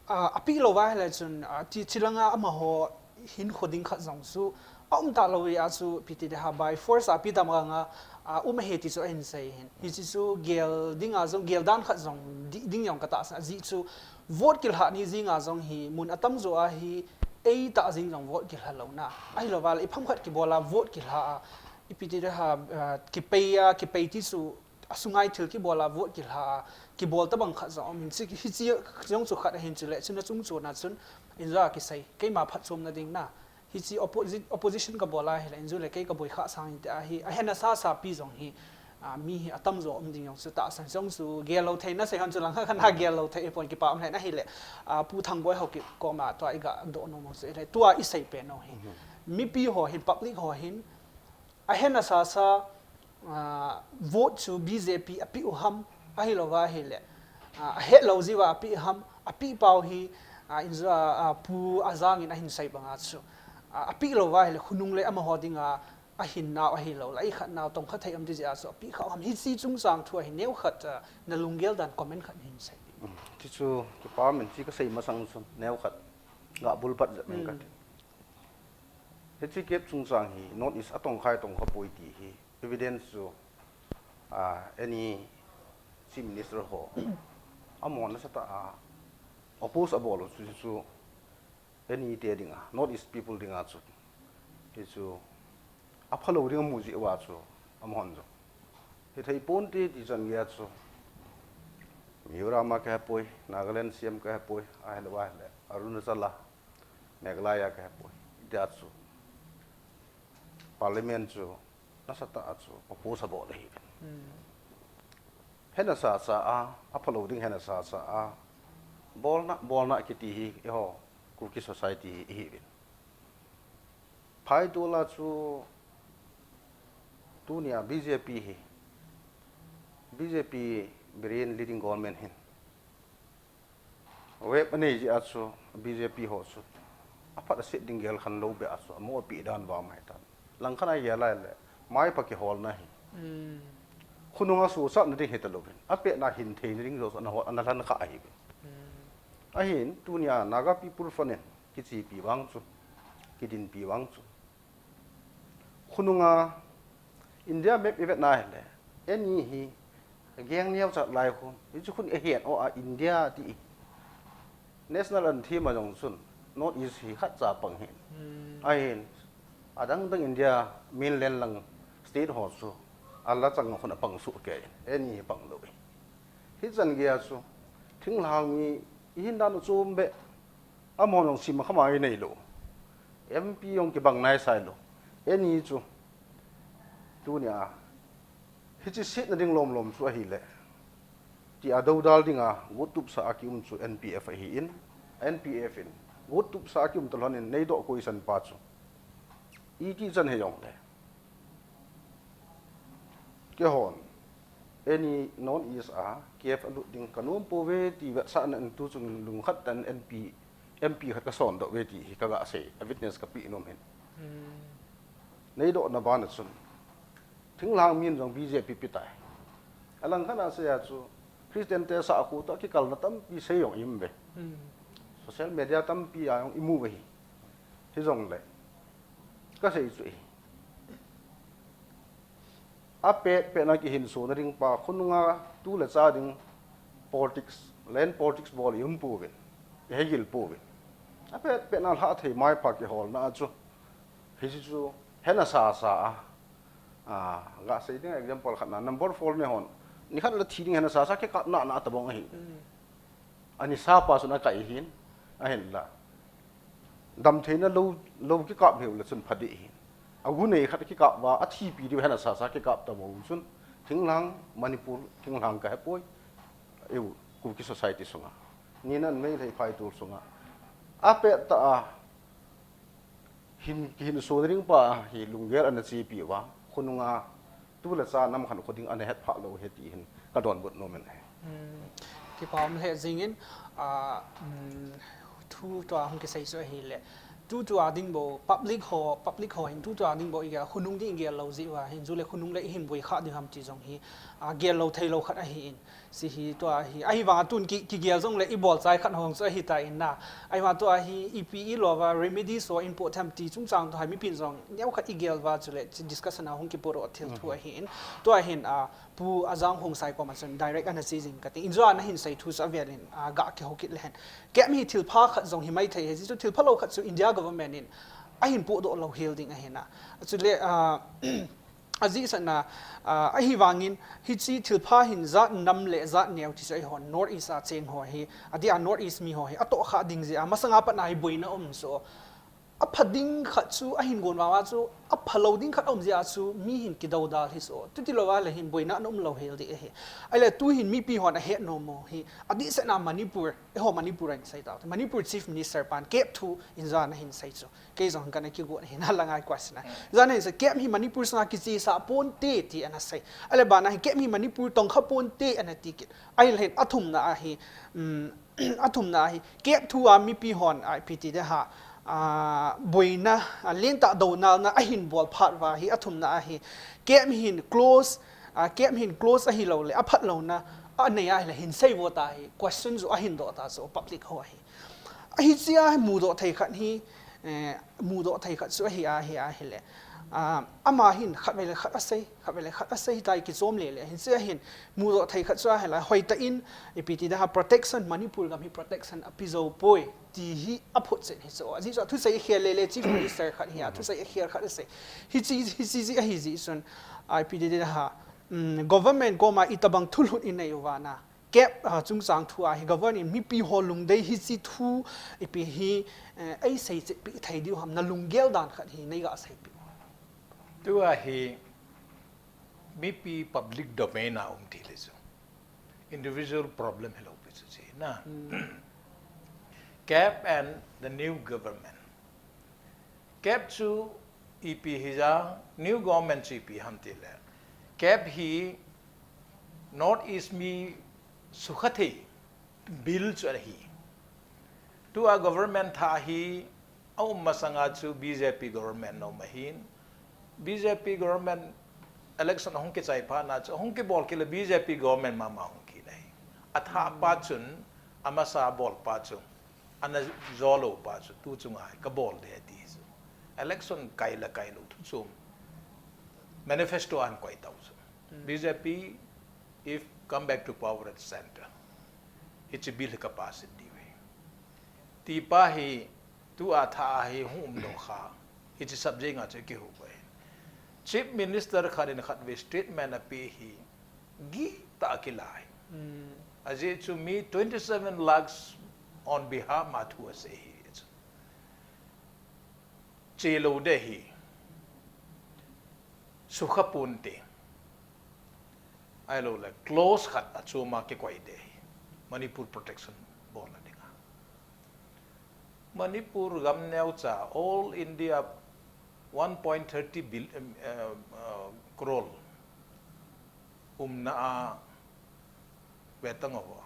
Ah, api lou va ahile chun, ah, ti, chilanga amaho hinkho ding khat jong chu, a um talou a chu ipi ti ding ham by force a api tam vanga, ah, um ahi ti chu ahin sei hin. Hiche chu gel dinga jong, gel dan khat jong di, ding jong ka tahsan, ajeh chu vote kilhah ni jinga jong hi mun atamjo a hi ei tah jing jong vote kilha lou na. Ahilou va le ipham khat kibol a vote kilha a, ipi ti ding ham, ah, kipei a, kipei ti chu asunga thil kibol a vote kilha a, kibol tabang khat jong um in, hiche jong chu khat ahin chule, chuna chung chuna chun, in jong kisei, keima phatchomna ding na, hiche opposi-, opposition kabol a hile, in jong le kei kaboi kha sang in tia hi, ahe nasa sa pi jong hi, ah, mi hi atamjo um ding jong chu tahsan jong chu, gel lou thei na sei hon chu lang khat na gel lou thei pon kipa um le na hile, ah, Pu Thangboi Haokip koma tua i ga doh nom chu hile, tua i sei pen u hi. Mhm. Mipi ho hin, public ho hin, Ahe nasa sa, ah, vote chu B J P api u ham, ahilou va ahile, ah, ahe lou jiu va api ham, api pau hi, ah, in jong, ah, Pu Ajang in ahin sei banga chu, ah, api lou va ahile, khonung le amaho dinga, ahin nau ahilou, lai khat nau tong kha thei um ti jeh a chu, api kha ham, hiche chungchang thu ahi neo khat, ah, na lunggel dan comment khat hin sei. Mm, ti chu, kipa min ti ka sei masang chun, neo khat, ga bul pat jep min ka ti. Hiche kep chungchang hi North East a tongkhai tongkha poi ti hi evidence chu, ah, any Chief Minister ho amahon nasatah a oppose abol u chu, chu any te dinga, North East people dinga chu, hichu aphalou ding amu jeh uva chu amahon jong hithei ponte ti chan geiya chu Mizoram a kahe poi, Nagaland C M kahe poi, ahilou ahile Arunachal a Meghalaya kahe poi. Tia chu Parliament chu nasatah a chu oppose abol ahi. Hmm. He nasa sa a, aphalou ding he nasa sa a, bolna, bolna kiti hi, eiho, Kuki society hi, ihiuvin. Phai tol a chu tunia B J P hi, B J P Biren leading government hin. Web anei jeh a chu B J P ho chu aphat aset ding gel khen lou beh a chu amu api dan va mai tan. Langkhat a gel a le, maipha kiholna hi. Hmm. Khonung a suhsatna ding hita louvin. Apetna hin theina ding jouse ana hol, ana lhan kha ahi. Hmm. Ahin, tunia Naga People Front in kichepi vang chu, kidinpi vang chu. Khonunga India map i vet na hile, any hi geng neocha lai khu, hichu khun i het u a India ti i. National anthem a jong chun, North East hi khatcha pang hin. Hmm. Ahin, adang dang India mainland lang state ho chu, ala chang khun apang suh kei, any hi pang lou. Hichan geiya chu, thinglhang mi Ihin dan u chu um be. Amahon jong sim khama inei lou. M P jong kibang nai sai lou. Eni chu. Tunia. Hiche setna ding lom lom chu ahile. Tia dodal dinga, guttupsa a kium chu N P F ahin. N P F in. Guttupsa a kium talhon in neidoh koisan pa chu. Iti chan hijong le. Keihon. Eni non is a, K F a lut ding kanom pouve ti vetsahna in tu chung lungkhat tan N P, M P khat kason doh ve ti hi kaga sei, a witness kapi nom hin. Neidohna bana chun. Thinglhang min jong B J P pi tai. Alang khat a sei a chu, Christian te sa khu to kikalna tampi sei jong im ve. Social media tampi a jong imu ve hi. Hijong le. Kasei chu hi. Apet pet na kihin sona ding pa khonunga tu le cha ding politics, land politics bol i um pouvin, i hegil pouvin. Apet pet na lha thei mai pa kiholna chu, hichu chu hena sa sa a, a, ga sei ding example khat na, number four ne hon, ni khat la thi ding hena sa sa kikap na na tabong ahi. Ani sapa sun akai hin, ahin la. Damtheina lou, lou kikap hiu la chun phadi hin. Agu nei khat kikap va, athipi diu hena sa sa kikap ta mo chun. Thinglhang Manipur, thinglhang ka hepoi. Eu, Kuki society sunga. Ni nan mei lei phai tul sunga. Apet ta a, Hin, hin so ring pa hi lunggel ana chepi uva, khonunga tu le cha nam khan khoding ana het pha lou he ti hin ka donbut nom in ahi. Kipa um lheh jingin, a, thu tua hung kisei chu ahile. Tu tua ding bou, public ho, public ho hin tu tua ding bou igel, khonung ding igel lou jeh uva hin, chule khonung le ihin boi kha ding ham ti jong hi, a, gel lou thei lou khat ahin. Si hi tua hi, ahivang a tun ki, kigel jong le ibol chai khat hong chu ahi ta in na. Ahivang tua hi, ipi ilou va, remedy so important ti chungchang tua hi mipin jong neo khat igel va chule, chi discussion a hung kipu ro thil thu ahin. Tua hin, a, Pu Ajang Hongsai koma chun direct ana chi jing kati. Injo ana hin sei thu chu avel in, a, ga kihou kit le hen. Kep hi thil pha khat jong hi mai thei he, ji chu thil pha lou khat chu India government in ahin pu doh lou hel ding ahi na. Chule, a, Ajeh sahna, a, ahivangin, hiche thilpha hin jat nam le jat neo ti chu eihon North East a cheng ho hi, adeh a North East mi ho hi, atoh kha ding jeh a, masanga pat na hi boina um chu. Apha ding khat chu, ahin gon vang a chu, apha lou ding khat um jeh a chu, mi hin kidodal hi chu. Tuti lou a le hin boina ana um lou hel ding ahi. Ahile tu hin mipi hon ahet nom u hi, adeh sahna Manipur, eiho Manipur a hin sei tau. Manipur Chief Minister pan, kep thu in jana hin sei chu. Kei jong kana kigot hi na la ngai question a. Jana hin sei, kep hi Manipur sunga kichesa ponte ti ana sei. Ahile bana hi kep hi Manipur tongkha ponte ana ti kit. Ahile hin athumna a hi, um, athumna a hi, kep thu a mipi hon a ipi ti ding ham, a, boina, a, lentah donalna ahin bol phat uva hi, athumna a hi, kep hin close, a, kep hin close ahilou le, aphat louna, anei ahile hin sei vo ta hi, question chu ahin doh ta chu public ho a hi. Ahi chia hi mudoh thei khat hi, eh, mudoh thei khat chu ahi, ahi, ahile. Ah, ama hin khat vele khat asei, khat vele khat asei tai kichom le le. Hin chia hin mudoh thei khat chu ahile. Hoitah in, ipi ti ding ham protection, Manipur gam hi protection api jou poi. Ti hi aphot chen hi chu. Ajeh chu thusei akhel le le Chief Minister khat hi a, thusei akhel khat asei. Hichi, hichi ji ahi ji chun, ah, ipi ti ding ham, um, government koma itobang thulhut inei uva na. Kep, ah, chungchang thu a hi government in mipi ho lungdei hichi thu ipi hi, eh, eisei chetpi thei diu ham na lunggel dan khat hi nei ga seipi. Tua hi mipi public domain a um ti le chu. Individual problem hilou pi chu chi na. Kep and the new government. Kep chu ipi hija, new government chu ipi ham ti le. Kep hi North East mi sukha thei bill chu ahi. Tua government thah hi aum masanga chu B J P government na um ahin. B J P government election ahung kichai phat na chu, ahung kibol kit le B J P government mama hung kit ahi. Athah pa chun, amasa bol pa chu. Ana jou lou pa chu, tu chunga hi kabol ding ti chu. Election kai le kai lou thu chu. Manifesto ahin koi tau chu. B J P, if come back to power at center. Hichi bill hi ka pass in diu ahi. Ti pa hi, tua thah a hi hung um doh kha. Hichi subject a chu kihu pai. Chief Minister khat in khat ve statement ape hi, Gih tah a kilai. Ajeh chu mi twenty seven lakhs on behalf ma thu asei hi. Chelou ding hi. Sukha ponte. Ahilou le clause khat achom a kikoi ding hi. Manipur protection bolna dinga. Manipur gam neocha all India one point thirty bil-, um, uh, uh, crore umna a ve tang uvo.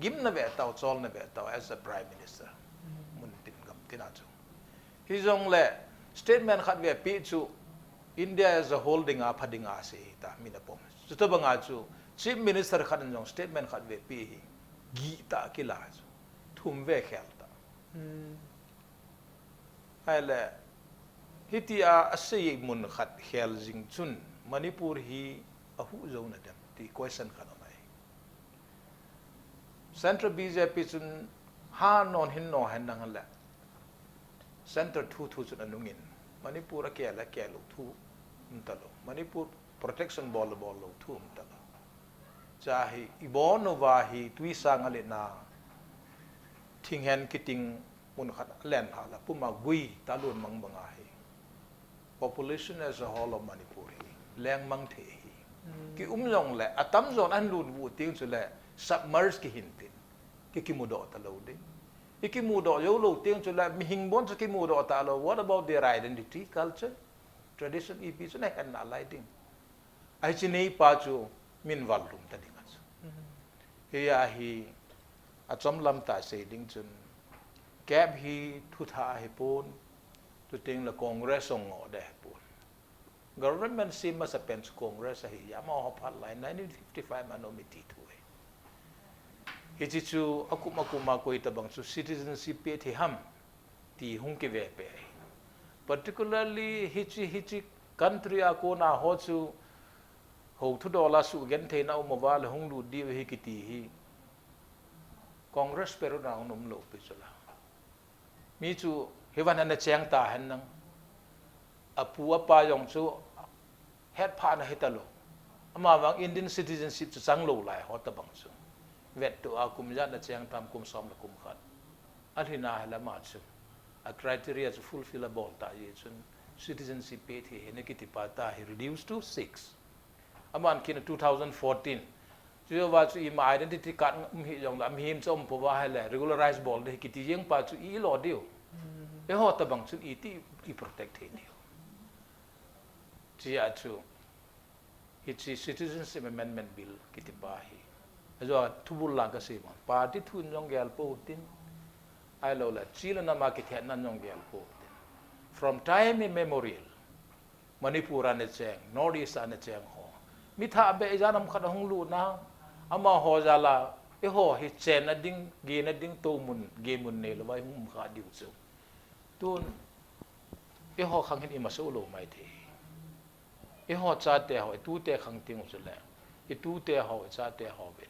Gimna ve tau, cholna ve tau as a prime minister. Mun tin gam tin a chu. Hijongle statement khat ve pi chu India as a whole dinga pha dinga asei ta mina pom. Chuti banga chu chief minister khat in jong statement khat ve pi hi gih tah kila chu. Thum ve khel ta. Ahile, hitia asei mun khat khel jing chun Manipur hi ahuh jou nadem ti question khat aum ahi. Central B J P chun ha non hin no hen nang le. Central thu thu chun anungin Manipur akeh le keh lou thu um talou. Manipur protection bol le bol lou thu um talou. Cha hi ibon uva hi tui sang a le na thing hen kiting mun khat len ha la puma gui ta lun mang banga hi. Population as a whole of Manipur hi lengmang thei hi. Ki um jong le atam jon an lut vu ting chu le submerge ki hin tin. Ki kimudoh ta lou ding. I kimudoh jou lou ting chu le mihing bon chu kimudoh ta lou. What about their identity, culture, tradition, ipi chu na hen na lai ding. Ahi chi nei pa chu min val lum ta ding a chu. Hi a hi achom lam ta sei ding chun kep hi thu tha ahi pon, tu ting le Congress ong ngo de ahi pon. Government sem masa pen chu Congress ahi, ama ho phat lai nineteen fifty-five ma no mi ti thu ahi. Hichi chu akum akum a koi tabang chu citizenship pe thi ham ti hung kive pe ahi. Particularly hichi, hichi country a kona ho chu ho thudol a sugentheina um uva le hung lut diu hi kiti hi Congress peru na hung um lou pi chu la. Mi chu hi van ana cheng ta hen nang. Apu apa jong chu het pha na hi ta lou. Ama vang Indian citizenship chu chang lou lai ho tabang chu. Vet tu a kum ja na cheng tam kum som le kum khat. A lhina hi la ma chu. A criteria chu fulfill a bol ta ji chun citizenship pe thi hi na kiti pa ta hi reduce to six. Aman kin two thousand fourteen. Chu va chu ima identity card um hi jong la, um him chu um po va hi le, regularize bol de kiti jeng pa chu i lo diu. E ho tabang chun i ti i protect thei diu. Chi a chu. Hichi Citizenship Amendment Bill kiti pa hi. Ajo thubul lang ka sei ma. Party thun jong gel po tin. Ai lo la, chi la nama kithiat nan jong gel po tin. From time immemorial. Manipur a na cheng, North East a na cheng ho. Mi thah be ijat ham khat a hung lut na, ama ho jal a, eiho hi chenna ding, gena ding, tou mun, ge mun nei lou vai hung um kha diu chu. Tun, eiho khang hin i ma so lou mai thei. Eiho chate ho, i tute khang ting u chu le. I tute ho, i chate ho vin.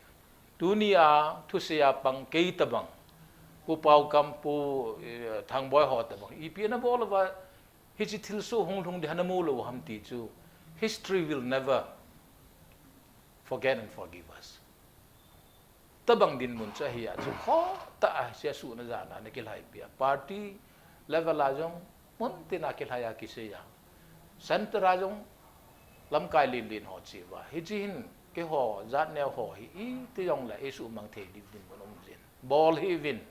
Tuni a, thusei a pang kei tabang. Pu Paukam, Pu, eh, Thangboi ho tabang. Ipi na bol va, Hichi thilsoh hung lhung ding hi na mu lou ham ti chu, history will never forget and forgive us. Tabang dinmun chu ahi a chu, kho ta a sia su na ja na na kilhai pia. Party level a jong, mun tin a kilhai a kisei a. Center a jong, lamkai lin lin ho chi va. Hichi hin, keiho, jat neo ho hi, i ti jong le, i su mang thei ding dinmun um jin. Bol hi vin.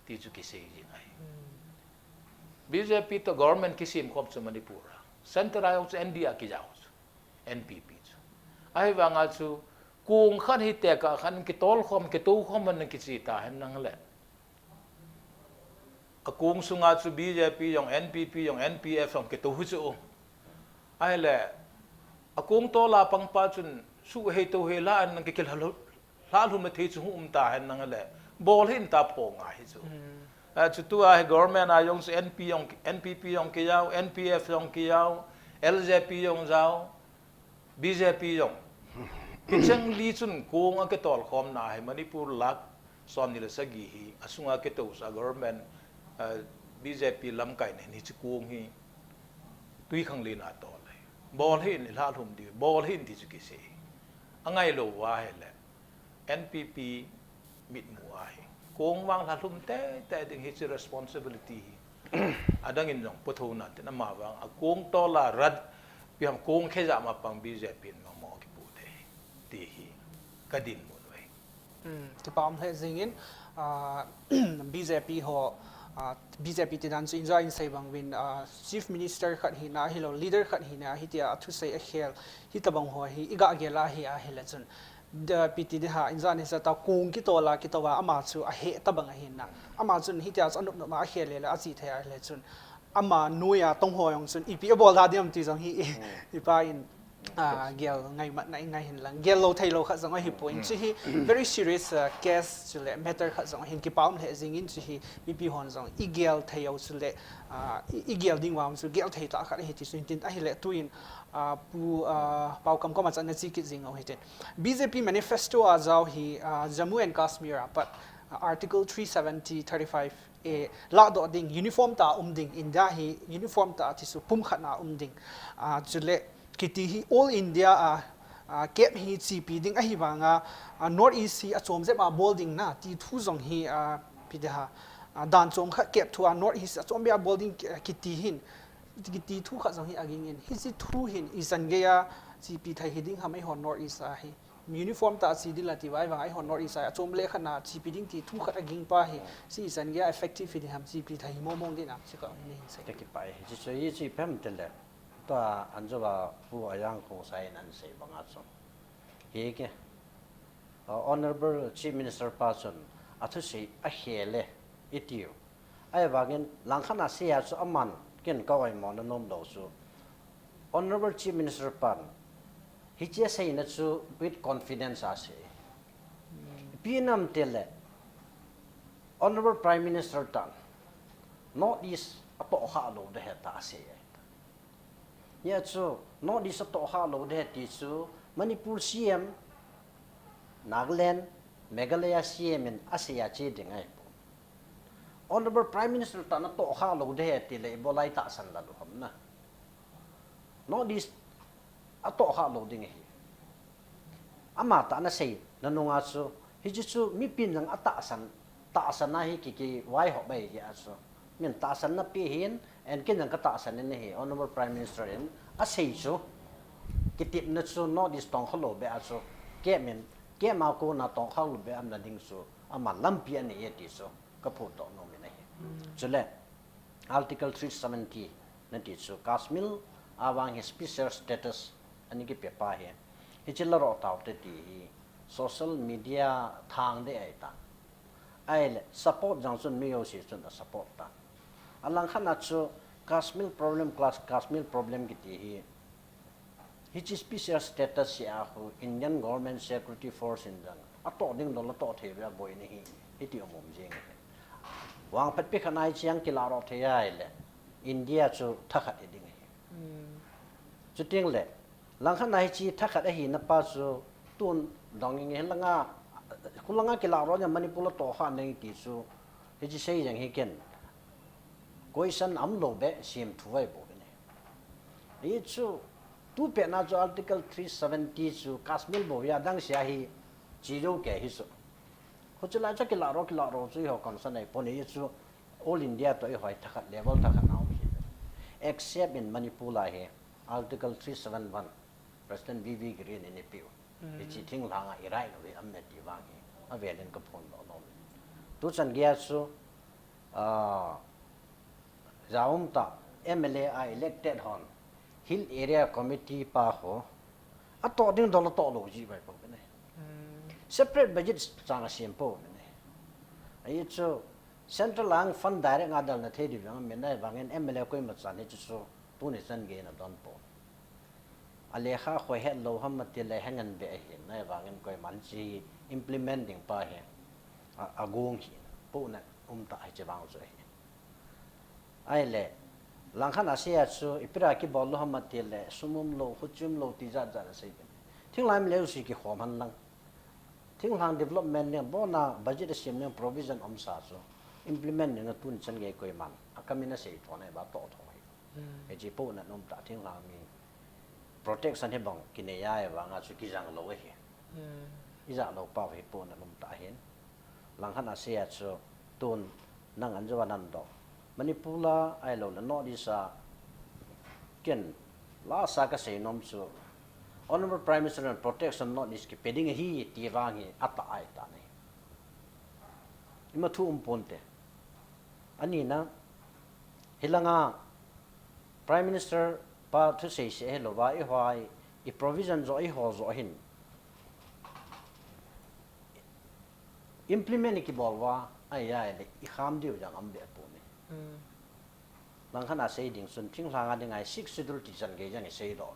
Ti chu kisei jing ahi. B J P to government kisem khom chu Manipur a. Center a jong chu N D A kijao chu. N P P chu. Ahi vang a chu kong khat hi te ka khan kitol khom, kitou khom man kichi ta hen nang le. A kong sunga chu B J P jong, N P P jong, N P F jong kitou hi chu. Ahi le, a kong tol a pang pa chun su hei tou hei la an nang kikil hal Hlalhum le thei chu hung um ta hen nang le, bol hi in ta phong a hi chu. A chu tu a hi government a jong chu N P jong, N P P jong kijao, N P F jong kijao, L J P jong jao, B J P jong. Kicheng li chun kong a kitol khom na hi Manipur lakh som ni le sagi hi, a sunga kitou sa government, eh, B J P lamkai na hin hi chu kong hi tui khang li na tol hi. Bol hi in hlalhum di, bol hi in ti chu kisei. A ngai lou va hi le. N P P mitmu ahi. Kong vang lhalhum teitei ding hiche responsibility hi. Adang in jong puthu na tin ama vang a kong tola rat pi ham kong khe ja ma pang B J P in mang mo kipu te ti hi ka din mun ve. Hmm, kipa um lheh jing in, ah, B J P ho, ah, B J P tidan chu inja in sei bang vin, ah, Chief Minister khat hina, hilou leader khat hina, hitia a thusei a khel, hitabang ho hi, i ga gel a hi a hile chun. Da P T D ha, inja ni sa ta kung kitola, kitowa ama chu a he tabang a hina. Ama chun hitia chu a nup nup ma a khel le la a chi thei a hile chun. Ama nuia tong ho jong chun, ipi a bol da diam ti jong hi, i, i pa in, ah, gel ngai mat na i ngai hin lang. Gel lo thei lo khat jong ahi poi. Chu hi very serious, ah, case chu le matter khat jong hin kipa um lheh jing in chu hi mipi hon jong i gel thei u chu le, ah, i, i gel ding vang chu gel thei ta khat hi ti chu hin tin ahi le tu in, ah, pu, ah, pau kam kam a chan na chi kit jing u hi tin. B J P manifesto a jao hi, ah, Jammu and Kashmir a pat, ah, Article three seventy, thirty-five, eh, lahdoh ding, uniform ta um ding, India hi uniform ta ti chu pum khat na um ding. Ah, chule kiti hi All India a, ah, kep hi chipi ding ahi vanga, ah, North East hi a chom jep a bol ding na ti thu jong hi, ah, pi de ha, ah, dan chom khat kep thu a North East a chom bia bol ding ki-, kiti hin, kiti thu khat jong hi a ging in. Hiche thu hin i chan gei a chipi thei hi ding ham ei hon North East a hi. Uniform ta chi ding la ti vai vang ei hon North East a chom le khat na chipi ding ti thu khat a ging pa hi. Chi i chan gei a effective hi ding ham chipi thei hi mong mong ding na chi ka ni hin sei. Te kipa e, chi chu i chi pem te le. Tua an jo ba pu a yang ko sai nan sei bang a chu. Hi ke. Uh, Honorable Chief Minister pa chun a thusei a khel e i tiu. Ahivangin langkhat a sei a chu aman ken ka oimo na nom lo chu. Honorable Chief Minister pan hiche seina chu with confidence a sei. Ipi nam te le Honorable Prime Minister tan North East a toh kha lo de he ta a sei. Nia chu North East a toh kha lo de he ti chu Manipur C M, Nagaland, Meghalaya C M in a sei a che ding ahi poi. Honorable Prime Minister tan a toh kha lo de he ti le i bolai tahsan la lu ham na. North East a toh kha lo ding ahi. Ama ta na sei na nunga chu, hichu chu mipin jang a tahsan, tahsan a hi ki, ki vai ho bai ki a chu. Min tahsan na pi hin, en kin jang ka tahsan in hi, Honorable Prime Minister in a sei chu, kitipna chu North East tong kha lo be a chu, ke min, ke ma ko na tong kha lo be am na ding chu, ama lampi a nei e ti chu, ka phu to no min ahi. Chule, Article three seventy na ti chu Kashmir a vang hi special status ani kipe pa hi. Hichi la ro tau te ti hi social media thang de ai ta. Ai le support jang chun mi yo si chun a support ta. A lang khan a chu Kashmir problem class Kashmir problem kiti hi. Hichi special status hi a khu Indian Government Security Force in jang a toh ding dol a toh thei ve a boi ni hi, hiti um um jing hi. Vang phat pi khan ai chiang kila ro thei ai le India chu thakhat hi ding hi. Chuting le, lang khan a hichi thakhat ahi na pa chu tun dong nge langa, khu langa kila ro nya Manipur la toh kha neng ti chu, hichi sei jang hi ken. Question am lo be sim thu vai bo ni. Hi chu, tu pe na chu Article three seventy chu Kashmir bo ya dang sia hi chi jo ke hi chu. Khu chu la cha kila ro, kila ro chu ho kam sa nei po ni chu All India to i hoi thakhat level thakhat na um hi. Except in Manipur la hi Article three seven one President V V Giri ni ni piu. Hi chi thing langa i rai no hi am me ti vang hi. A velin ka phon lo lo. Tu chan gei a chu, ah, Jaum ta M L A a elected hon Hill Area Committee pa ho a toh ding dol a toh lo ji bai po ne. Separate budget chang a siam po ne. Ai chu central ang fund direct nga dal na thei di vang men ai vang en M L A koi ma chan hi chu chu tu ni chan gei na don po. A lekha khoi het lo ham ma ti le hengan be ahi, nai vangin koi man chi implement ding pa hi. A, a gung hi, pu na um ta hi chi vang chu ahi. Ai le, lang khan a sia chu, i pira ki bol lo ham ma ti le, sum um lo, hu chim lo ti jat jat a sei bin. Thing lai mi le u si ki khom han lang. Thing lang development ne, bo na budget a siam ne, provision om sa chu. Implement ne na tun chan gei koi man. A kamin a sei tho ne, ba to tho hi. He chi po na nom ta thing lang mi protection he bang ki nei a e vang a chu ki jang lo e he. I ja lo pa he po na nom ta hin. Langkhat a sei a chu tun nang an jo nan do. Manipur la ahilou le North East a ken la sa ka sei nom chu Honorable Prime Minister in protection North East kipe ding ahi ti vang hi ata ai ta nei. Ima thu um pon te. Ani na hilanga Prime Minister pa thu sei se helou va i hoi i provision jo i ho jo hin implement ki bol va ai ai le i kham diu jang am be pu ni. Langkhat a sei ding sun thinglhang a ding ai six schedule ti chan ge jang i sei do.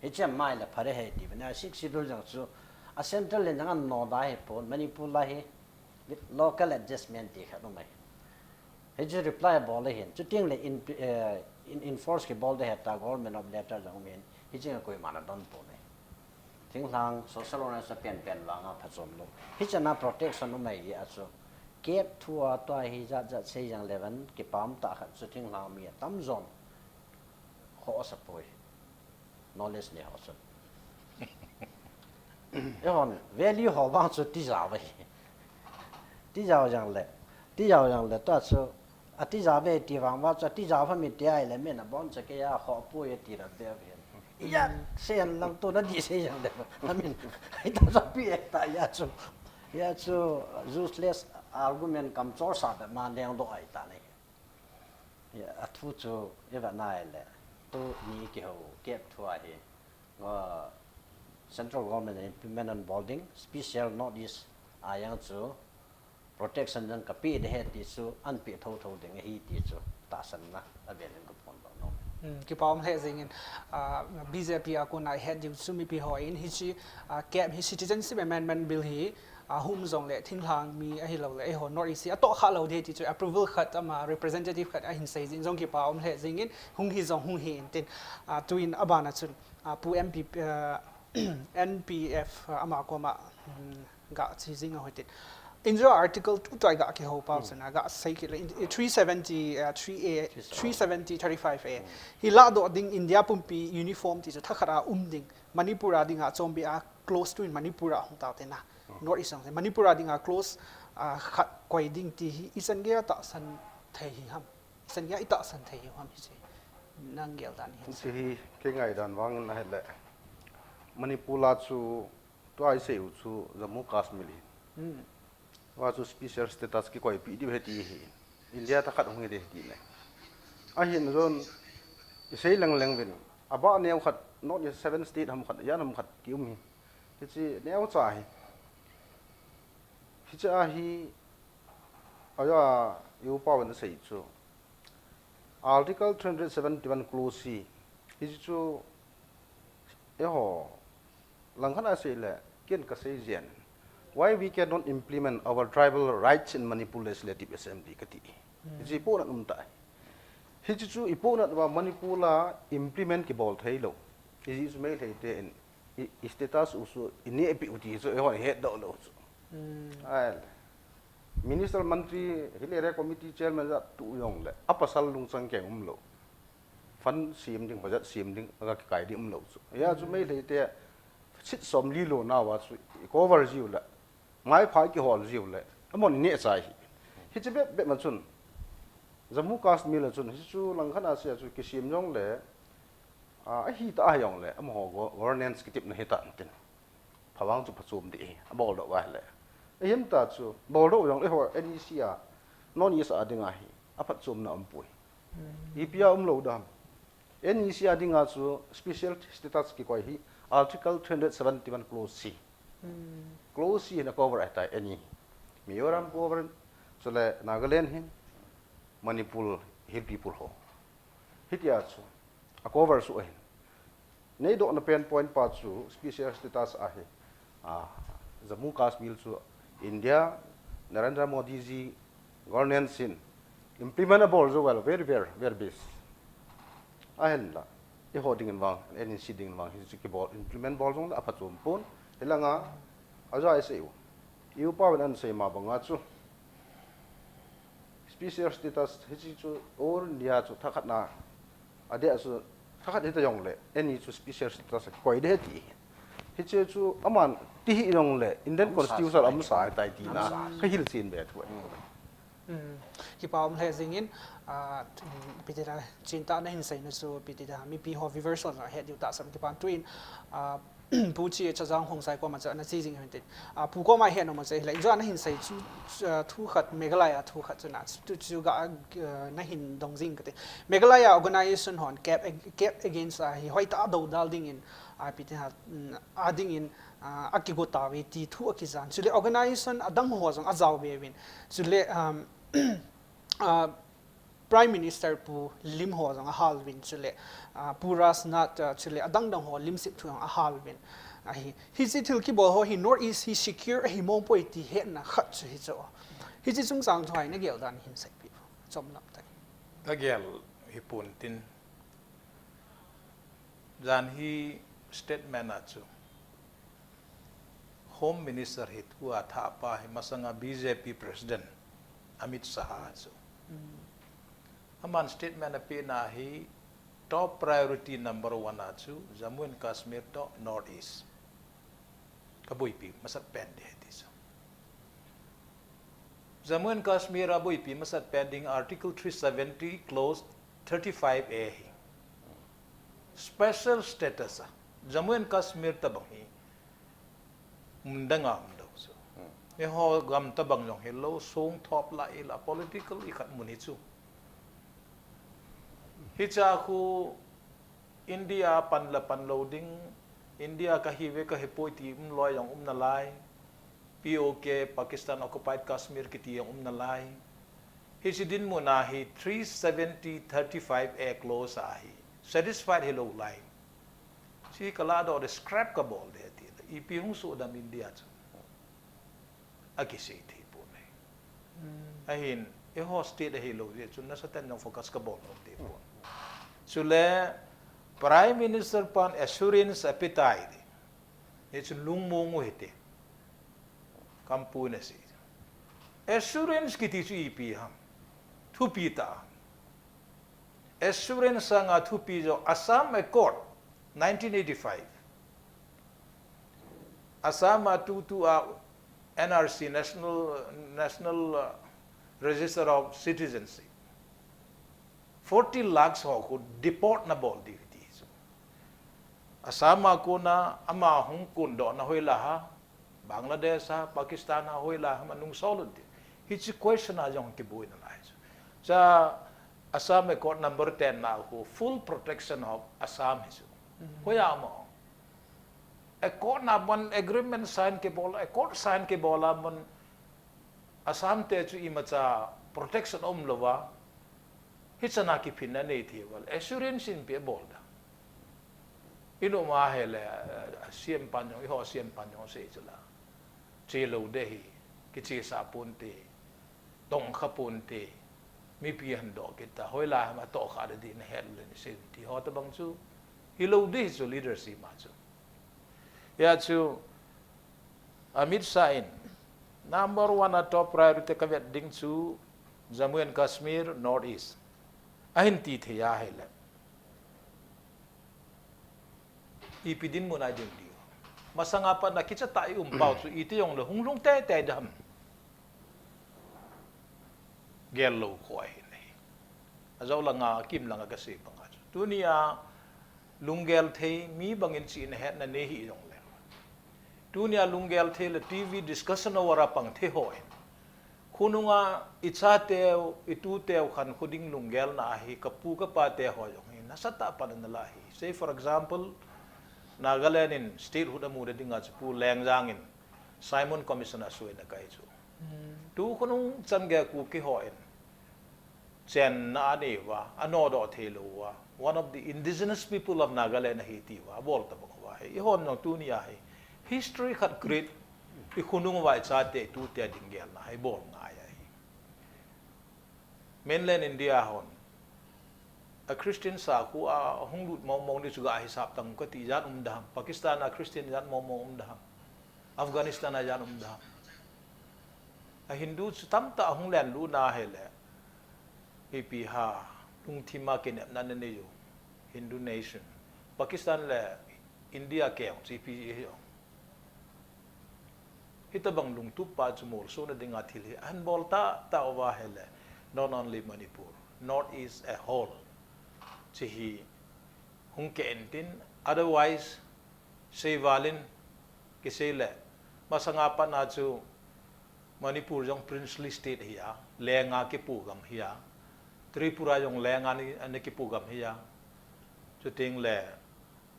Hi chem mai le phare he ti bena six schedule jang chu a central le jang an no da he pon Manipur la hi with local adjustment ti khat umai. Hi chu reply bol le hin chu ting le in, eh, in, enforce ki bol de he ta government of letter jang um hin hi ching a koi mana don pon. Thinglhang social organization pen pen vanga phachom lo. Hi chana protection umai hi a chu. Kep thu a tua hi jat jat sei jang le van kipam ta khat chu thinglhang mi a tam jong. Ho sa poi. Knowledge ne ho chun. E hon, value ho vang chu ti ja ve. Ti ja jang le. Ti ja jang le ta chu. A ti ja ve ti vang va chu a ti ja va mi ti ai le min a bon cha ke ya ho poi ti ra ve ve. Ya, sei an lang tu na di sei jang le. I mean, i ta sa pi e ta ya chu. Ya chu useless argument kam chor sa da ma neng do ai ta nei. Ya, a thu chu i va nai le. Tu ni ki ho kep thu a hi. Nga Central Government implement an bol ding, special North East a yang chu protection jang ka pe de he ti chu an pe tho tho ding ahi ti chu tahsan na a vel in ka pon lo no. Hmm, kipa um le jing in, ah, B J P a kon a het diu chu mipi ho in hi chi, ah, kep hi Citizenship Amendment Bill hi, ah, hum jong le thinglhang mi ahilou le, eiho North East a to kha lo de ti chu approval khat ama representative khat a hin sei jing jong kipa um le jing in, hung hi jong hung hi in tin, ah, tu in a bana chun, ah, Pu M P, ah, N P F, ah, ama koma, hmm, ga chi jing a hoitin. Injo article tu tu ga ki ho pau sana ga sei ki le in, three seventy, ah, three A, three seventy thirty-five A. Hi la do ding India pumpi uniform ti chu thakhat a um ding. Manipur a ding a chombi a close to in Manipur a hung tau te na. North East ang Manipur a ding a close, ah, khat koi ding ti hi isan ge tahsan thei hi ham. Isan ge i tahsan thei hi ham hi si. Nang gel dan hi. Ti hi ke ngai dan vang na hele. Manipur la chu tua i sei u chu Jammu Kashmir hi. Hmm. Wa chu special status ki koi pi di he ti hi. India ta khat hung de ti ne. A hin ron i sei lang lang vin. Aba neo khat, not yet seven state ham khat, yan ham khat ki um hi. Hi chi neo cha hi. Hi cha hi, aya, i upa wan sei chu. Article three hundred seventy-one clause C. Hi chu, eiho, langkhat a sei le, ken ka sei jen. Why we cannot implement our tribal rights in Manipur Legislative Assembly ka ti. Hmm. Hi chi po na um ta. Hi chi chu i po na wa Manipur la implement ki bol thei lo. Hi chi chu Meitei te in i, i status u chu i ne pi u ti chu eiho het do lo chu. Hmm. Ai. Minister Mantri, Hill Area Committee Chairman ja tu jong le, a pasal lungchang keng um lo. Fund sim ding, budget sim ding, aga ki kai ding um lo chu. Ya chu Meitei te, sit som li lo na wa chu, i cover jiu le, mai phai ki hol jiu le, amon ne chai hi. Hi chi bep bep ma chun, Jammu Kashmir la chun, hi chu langkhat a sia chu ki sim jong le, a, a hi ta a jong le, amaho go-, governance ki tip na hi ta tin. Phawang chu phachom di, a bol do wa le. A him ta chu, bol do jong le ho N E C a, non E C a ding a hi, a phachom na um pui. Hmm. I pia um lo dam. N E C a ding a chu special status ki koi hi, Article three hundred seventy-one clause C. Hmm. Clause C na cover a ta N E. Mizoram cover, chule Nagaland hin, Manipur, Hill People ho. Hi ti a chu, a cover su a hin. Nei do na pen point pa chu special status a hi. Ah, Jammu Kashmir chu India, Narendra Modi ji governance in implement a bol jo well, very, very, very best. A hin la, i ho ding in vang, N E C ding in vang, hi chu ki bol, implement bol jong la a phachom pon, hi langa, a ja i sei u. I upa wan an sei ma banga chu. Special status hi chi chu all India chu thakhat na a dia chu thakhat hi ta jong le N E chu special status a koi de ti. Hiche chu aman ti hi jong le Indian Constitution a um sa tai tina ka hilchen be thu. Kipa um lheh jingin, a, ipi tina chintah nahin seina chu ipi tina mipi ho viewers ho jong het diu tahsan kipan tuin, a, Pu Chi Chajang Khongsai koma chu ana che jing hin tin. A, Pu koma hin um a chu hilai chu ana hin sei chu, chu, thu khat Meghalaya thu khat chu na chu, chu ga, a, nahin dong jing kati. Meghalaya organization hon CAB ag-, CAB against a hi hoitah a dodal dingin, a, ipi tina, um, a dingin, a, akigo tauve ti thu akijan. Chule organization adang ho jong ajao be uvin. Chule, um, a, Prime Minister Pu lim ho jong ahal uvin chule, a, Pu Rajnath, a, chule adang dang ho lim sep thu jong ahal uvin. Ahi, hiche thil kibol ho hi North East hi secure ahi mong poi ti hetna khat chu hichu. Hiche chungchang thu hi nagel dan hin seipeh. Chomlam tah. Nagel hi pon tin. Jan hi statement a chu Home Minister hi thu athah pa hi masanga B J P President Amit Shah chu. Mm. Aman statement apehna hi top priority number one a chu Jammu and Kashmir toh North East. Aboipi masat pen ding ahi ti chu. Jammu and Kashmir aboipi masat pen ding Article three seventy, Clause thirty-five A hi. Special status a Jammu and Kashmir tabang hi mun dang a um lou chu. Hmm. Eiho gam tabang jong hilou, song thop la ila political ikhat mun hi chu. Hicha khu India pan la pan lou ding, India kahi ve kahi poi ti um loi jong um nalai, P O K, Pakistan Occupied Kashmir kiti jong um nalai. Hiche dinmun a hi three seventy thirty-five A clause a hi satisfied hilou lai. Hiche kala doh ding scrap kabol ding ati. Ipi hung soh dem India chu. Akisei thei pon ahi. Hmm. Ahin, eiho state ahilou jeh chun nasatah in jong focus kabol nom thei pon. Chule, Prime Minister pan assurance apetai ti. Hichu lungmong u hite. Kampui na sei. Assurance kiti chu ipi ham. Thupi tah. Assurance sanga thupi jong Assam Accord nineteen eighty-five. Assam a tutu a N R C, National, National, uh, Register of Citizenship. Forty lakhs ho khu deport nabol ding ti chu. Assam a kona ama hung kondoh na hoilai ham, Bangladesh a, Pakistan a hoilai ham anung sol un ti. Hiche question a jong kiboi nalai chu. Cha Assam Accord number ten na khu full protection of Assam hi chu. Mhm. Hoiya mo. Accord na bon agreement sign kibol, accord sign kibol a bon Assam te chu imacha protection aum louva, hichana kiphinna nei thei uva, assurance in pe bol da. Inu ma hele, eh, C M pan jong, eiho C M pan jong sei chula. Che lou ding ahi, kichesah ponte, tongkha ponte, mipi hin doh kit ta, hoilai ham atohkha ding nahet lou le ni sei ti ho tabang chu, hilou ding ahi chu leadership ma chu. Hia chu Amit Shah in number one a top priority kavet ding chu Jammu and Kashmir, North East. Ahin ti thei ahile. Ipi dinmun a idin diu. Masanga pat na kicha tah a i um pau chu iti jong le hung lhung teitei ding ham. Gel lou khu ahi nahi. Ajou langa, akim langa kasei banga chu. Tunia lunggel thei mi bangin chihna hetna nei hih jong le. Tunia lunggel thei le T V discussion hour a pang thei hon. Khonunga i chateu, i tuteu khankho ding lunggelna ahi, kapu kapate ho jong hi, nasatah a pan ana la hi. Say for example, Nagaland in statehood amu ding dinga chu Pu Lengjang in Simon Commission a suina kai chu. Hmm. Tu khonung chan gei Kuki hon chenna anei uva, anodoh thei lou uva, one of the indigenous people of Nagaland ahi ti uva, abol tabang uva hi. Eihon jong tunia hi history khat create, i khonung uva i chate, i tute ding gelna hi bol ngai ahi. Mainland India hon a Christian sa khu ahung lut mong mong ding chu ga hisap tang kati, ijat um dem. Pakistan a Christian ijat mong mong um dem. Afghanistan a ijat um dem. A Hindu chu tamtah ahung len lut na hile. Ipi ham, lungthim a kinepna nanei u. Hindu nation. Pakistan le India keng chu ipi hi o. Hitabang lungtup pa chu molsona dinga thil hi ahin bol tah tah uva ahile, not only Manipur, North East a whole. Chu hi hung keh intin, otherwise, seivalin, kisei le, masanga pat na chu Manipur jong princely state hi a, lenga kipu gam hi a, Tripura jong lenga ni, ana kipu gam hi a, chuting le,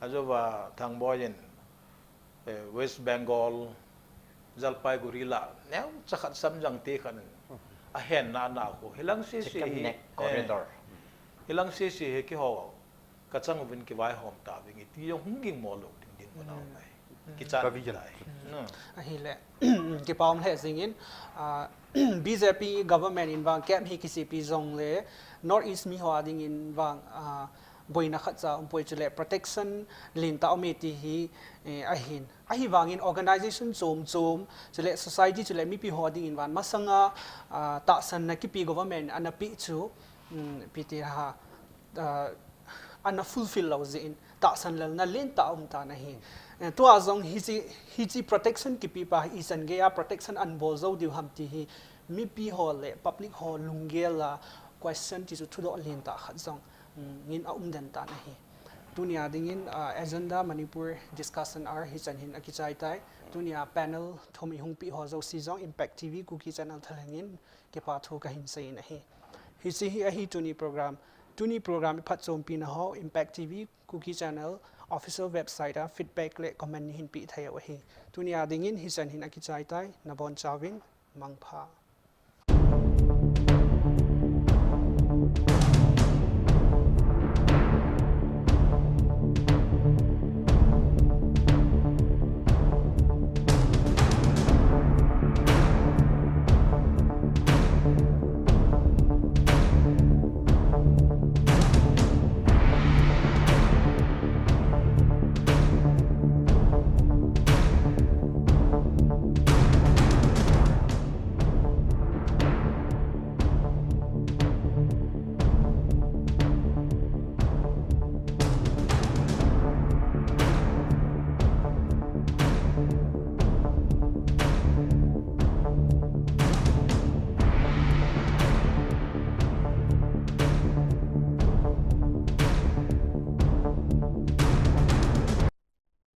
ajova Thangboi in, eh, West Bengal, Jalpaiguri la, neocha khat samjang te khat in, ahenna ana khu, hilang sese hi, Chicken Neck Corridor. Hilang sese hi keiho, kachang uvin kivaihom tauving, iti jong hung ging mo lou ding ding mo nau mai. Kichat Ka vision. Tai. Hmm. Ahile, kipa um lheh jingin, ah, B J P government in vang camp hi kisipi jongle, North East mi ho a dingin vang, ah, boina khat cha umpoi chule protection lentah aume ti hi, eh, ahin. Ahivangin organization chom chom, chule society chule mipi ho dingin vang masanga, ah, tahsanna kipe government ana pe chu, um, ipi ti ham, ah, ana fulfill lou jeh in, tahsan lelna lentah aum tan ahi. Eh, tua jong hiche, hiche protection kipe pa hi ichan geiya protection ahin bol jou diu ham ti hi, mipi ho le public ho lunggel a question ti chu thudoh lentah khat jong, um, ngin aum den tan ahi. Tunia dingin, ah, Agenda Manipur Discussion Hour hichan hin akichai tai. Tunia panel thum ihung pe ho jouse jong Impact T V Kuki Channel thalheng in kipa thu kahin sei in ahi. Hiche hi ahi tuni program. Tuni program iphatchompi na ho Impact T V Kuki Channel official website a feedback le comment neihin pe thei u ahi. Tunia dingin hichan hin akichai tai, nabonchauvin, mangpha.